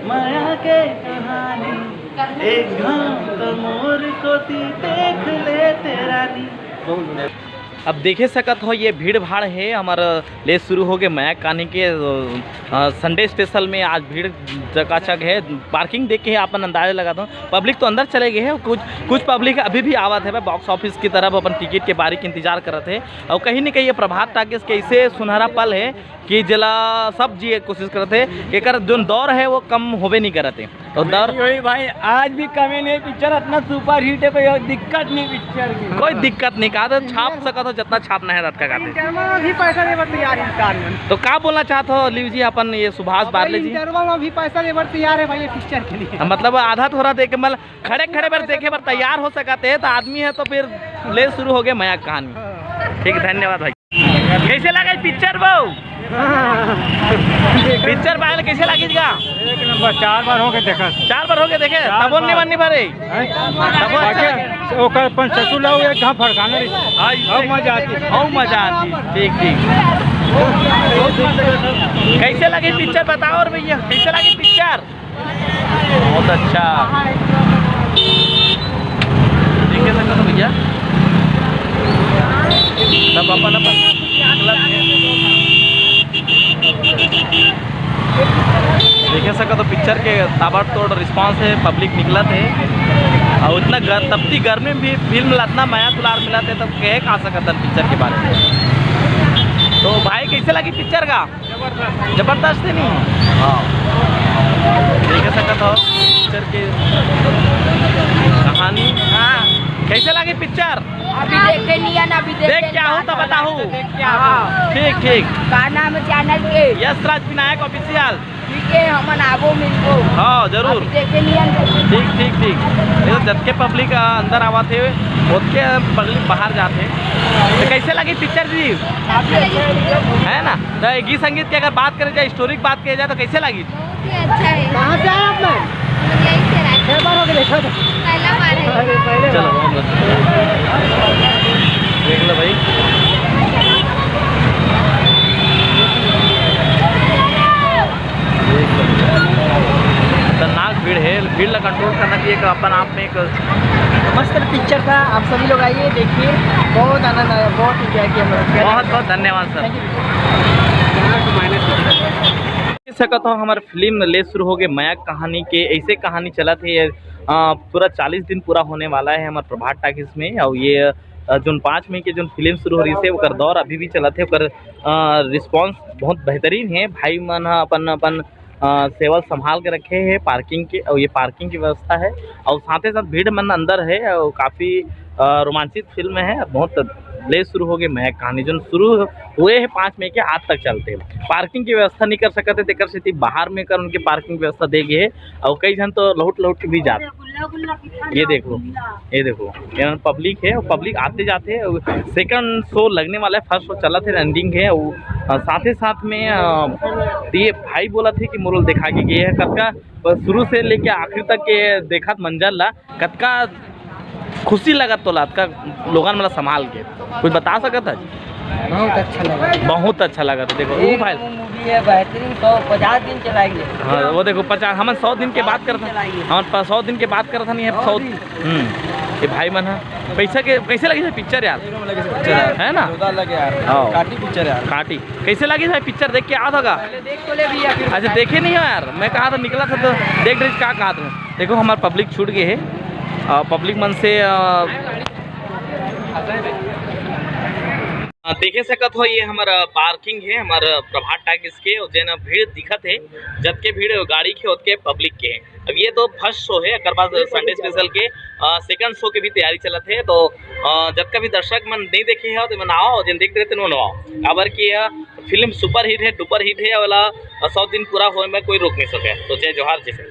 माया के कहानी, एक घाव तो मोर कोती देख लेते रानी। अब देखे सकत हो, ये भीड़ भाड़ है, हमर ले शुरू हो गए मया कहानी के, अ, संडे स्पेशल में आज भीड़ चकाचक है। पार्किंग देख के ही आप मन अंदाजा लगा दो, पब्लिक तो अंदर चले गए हैं, कुछ, कुछ पब्लिक अभी भी आवत है, बॉक्स ऑफिस की तरफ अपन टिकट के बारी के इंतजार करत है। और कहीं ना कहीं ये प्रभात टाकीज के ऐसे सुनहरा पल है कि जेला सब जिए कोशिश करत है, एकर जोन दौर है वो कम होवे नहीं करत है। तो दर वही भाई, आज भी कमी नहीं, पिक्चर इतना सुपर हिट है, कोई दिक्कत नहीं पिक्चर की। कोई दिक्कत नहीं, कहा तो छाप सकत हो जितना छापना है रथ का गाते। इंटरवल में भी पैसा दे बर तैयार इंसान मन। तो का बोलना चाहत हो लिव जी, अपन ये सुभाष बारले जी? इंटरवल में भी पैसा दे बर तैयार है भाई ये पिक्चर के लिए। हाँ, मतलब आधा थोड़ा दे के, मतलब खड़े खड़े बर देखे बर तैयार हो सकत है, तो आदमी है तो फिर ले शुरू हो गए मया कहानी। ठीक, धन्यवाद भाई। कैसे लगे पिक्चर बो? पिक्चर बाय कैसे लगी का? एक नंबर, चार बार हो गए देखा। चार बार हो गए देखे, चार तबो बार। नहीं मन नहीं भरे। हैं? तबो अच्छा बाकी लगे। ओकर अपन ससुर ला एक घाव फड़काना रही। हाँ, अब मजा आती। बहुत मजा आती। ठीक, ठीक। कैसे लगी पिक्चर बताओ और भैया, कैसे लगी पिक्चर? बहुत अच्छा। देखे सकते हो भैया, सब अपन अपन निकलत हे। देखे सकते हो पिक्चर के ताबड़तोड़ रिस्पांस है, पब्लिक निकलत है। और इतना गर, तपती गर्मी में भी फिल्म ला इतना मया दुलार मिलत है, तब कहे का सकत हन पिक्चर के बारे में। तो भाई, कैसे लगी पिक्चर का? जबरदस्त है नहीं? हाँ, देख सकत हो पिक्चर के कहानी। हाँ, कैसे लगी पिक्चर? अभी देखे नहीं है ना, अभी देख देखे के नहीं आऊँ है। तो बताहूँ। देख के आऊँ। ठीक, ठीक। का नाम है चैनल के? यश राज विनायक ऑफिशियल। ठीक है, हमन आबो मिलबो। हाँ, जरूर। अभी देखे नहीं है ना। ठीक, ठीक, ठीक। ये तो जतके पब्लिक, आ, अंदर आवत है, ओतके पब्लिक बाहर जाते हैं। तो कैसे लगी पिक्चर जी? काफी अच्छी पिक्चर है। है ना? तो ये गीत संगीत की अगर बात करी जाए, स्टोरी की बात की जाए तो कैसे लगी? बहुत ही अच्छा है। कहाँ से आए आप लोग? हम यहीं से रायपुर। कै बार हो गए देखो तो? पहला बार है। अरे, पहले चलो, बार। बहुत बढ़िया। देख लो भाई, देख लो। खतरनाक भीड़ है, भीड़ ला कंट्रोल करना चाहिए कि अपन आप में एक मस्त पिक्चर था, आप सभी लोग आइए, देखिए, बहुत आनंद आया, बहुत एंजॉय किया हम लोग। बहुत बहुत धन्यवाद सर। Thank you। देख सकत हो, हमर फिल्म ले शुरू हो गए मया कहानी के, ऐसे कहानी चलत है। अ, पूरा चालीस दिन पूरा होने वाला है हमर प्रभात टाकीज में, और ये, अ, जोन पाँच मई के जोन फिल्म शुरू हो रही है, ओकर दौर अभी भी चलत है, ओकर, अ, रिस्पांस बहुत बेहतरीन है। भाई मन ह अपन अपन, अ, सेवा संभाल के रखे है पार्किंग के, और ये पार्किंग की व्यवस्था है, और साथ ही साथ भीड़ मन अंदर है, और काफ़ी, अ, रोमांचित फिल्म है। बहुत ले शुरू हो गए मया कहानी, जोन शुरू हुए है पाँच मई के, आज तक चलते हैं। पार्किंग की व्यवस्था नहीं कर सकते, तेकर सेती बाहर में कर उनके पार्किंग व्यवस्था दे गए है, और कई झन तो लहुट लहुट के भी जात। ये देखो, ये देखो, ये पब्लिक है, वो पब्लिक आते जाते, सेकंड शो लगने वाला है, फर्स्ट शो चलत है, रनिंग है, वो, अ, साथ ही साथ में, अ, ये भाई बोलत है कि मोर ला देखा के गए है, कतका शुरू से लेके आखिरी तक के देखत मंजर ला, कतका खुशी लगत तोला, अतका लोगन मन ला संभाल के, कुछ बता सकत है? बहुत अच्छा लगा। बहुत अच्छा लगा था। देखो, वो एक भाई मूवी है बेहतरीन, सौ पचास दिन चलाएंगे। हाँ, वो देखो, पचास, हमन सौ दिन के बात करत हन, चलाएंगे। हमन प-, सौ दिन के बात करत हन, ये सौ सौ दिन। हम्म, ये भाई मन ह। पैसा के, कैसे लगी था पिक्चर यार? एकदम लगे से पिक्चर यार। है ना? जोरदार लगे यार। हाँ। काटी पिक्चर यार। काटी। कैसे लगी था पिक्चर, देख के आत होगा? पहले देख तो ले भैया, फिर अच्छा, बताएंगे। देखे नहीं हो यार, मैं कहा था, निकला था तो देख रहे का कहा था। देखो, हमार पब्लिक छूट गए है, अ, पब्लिक मन से, अ, अ, देखे सकत हो, ये हमर, अ, पार्किंग है, हमर, अ, प्रभात टाकीज के, और जेन भीड़ दिखत है, जतके भीड़ गाड़ी के, ओतके पब्लिक के है। अब ये तो फर्स्ट शो है, एकर बाद संडे स्पेशल के, अ, सेकंड शो के भी तैयारी चलत है, तो, अ, जतका भी दर्शक मन नहीं देखे हो, तो मन आओ, और जेन देख रहे तेन मन आओ, काबर कि यह फिल्म सुपर हिट है, डुपर हिट है, वाला, अ, सौ दिन पूरा होए में कोई रोक नहीं सके। तो जय जोहार, जय हिंद।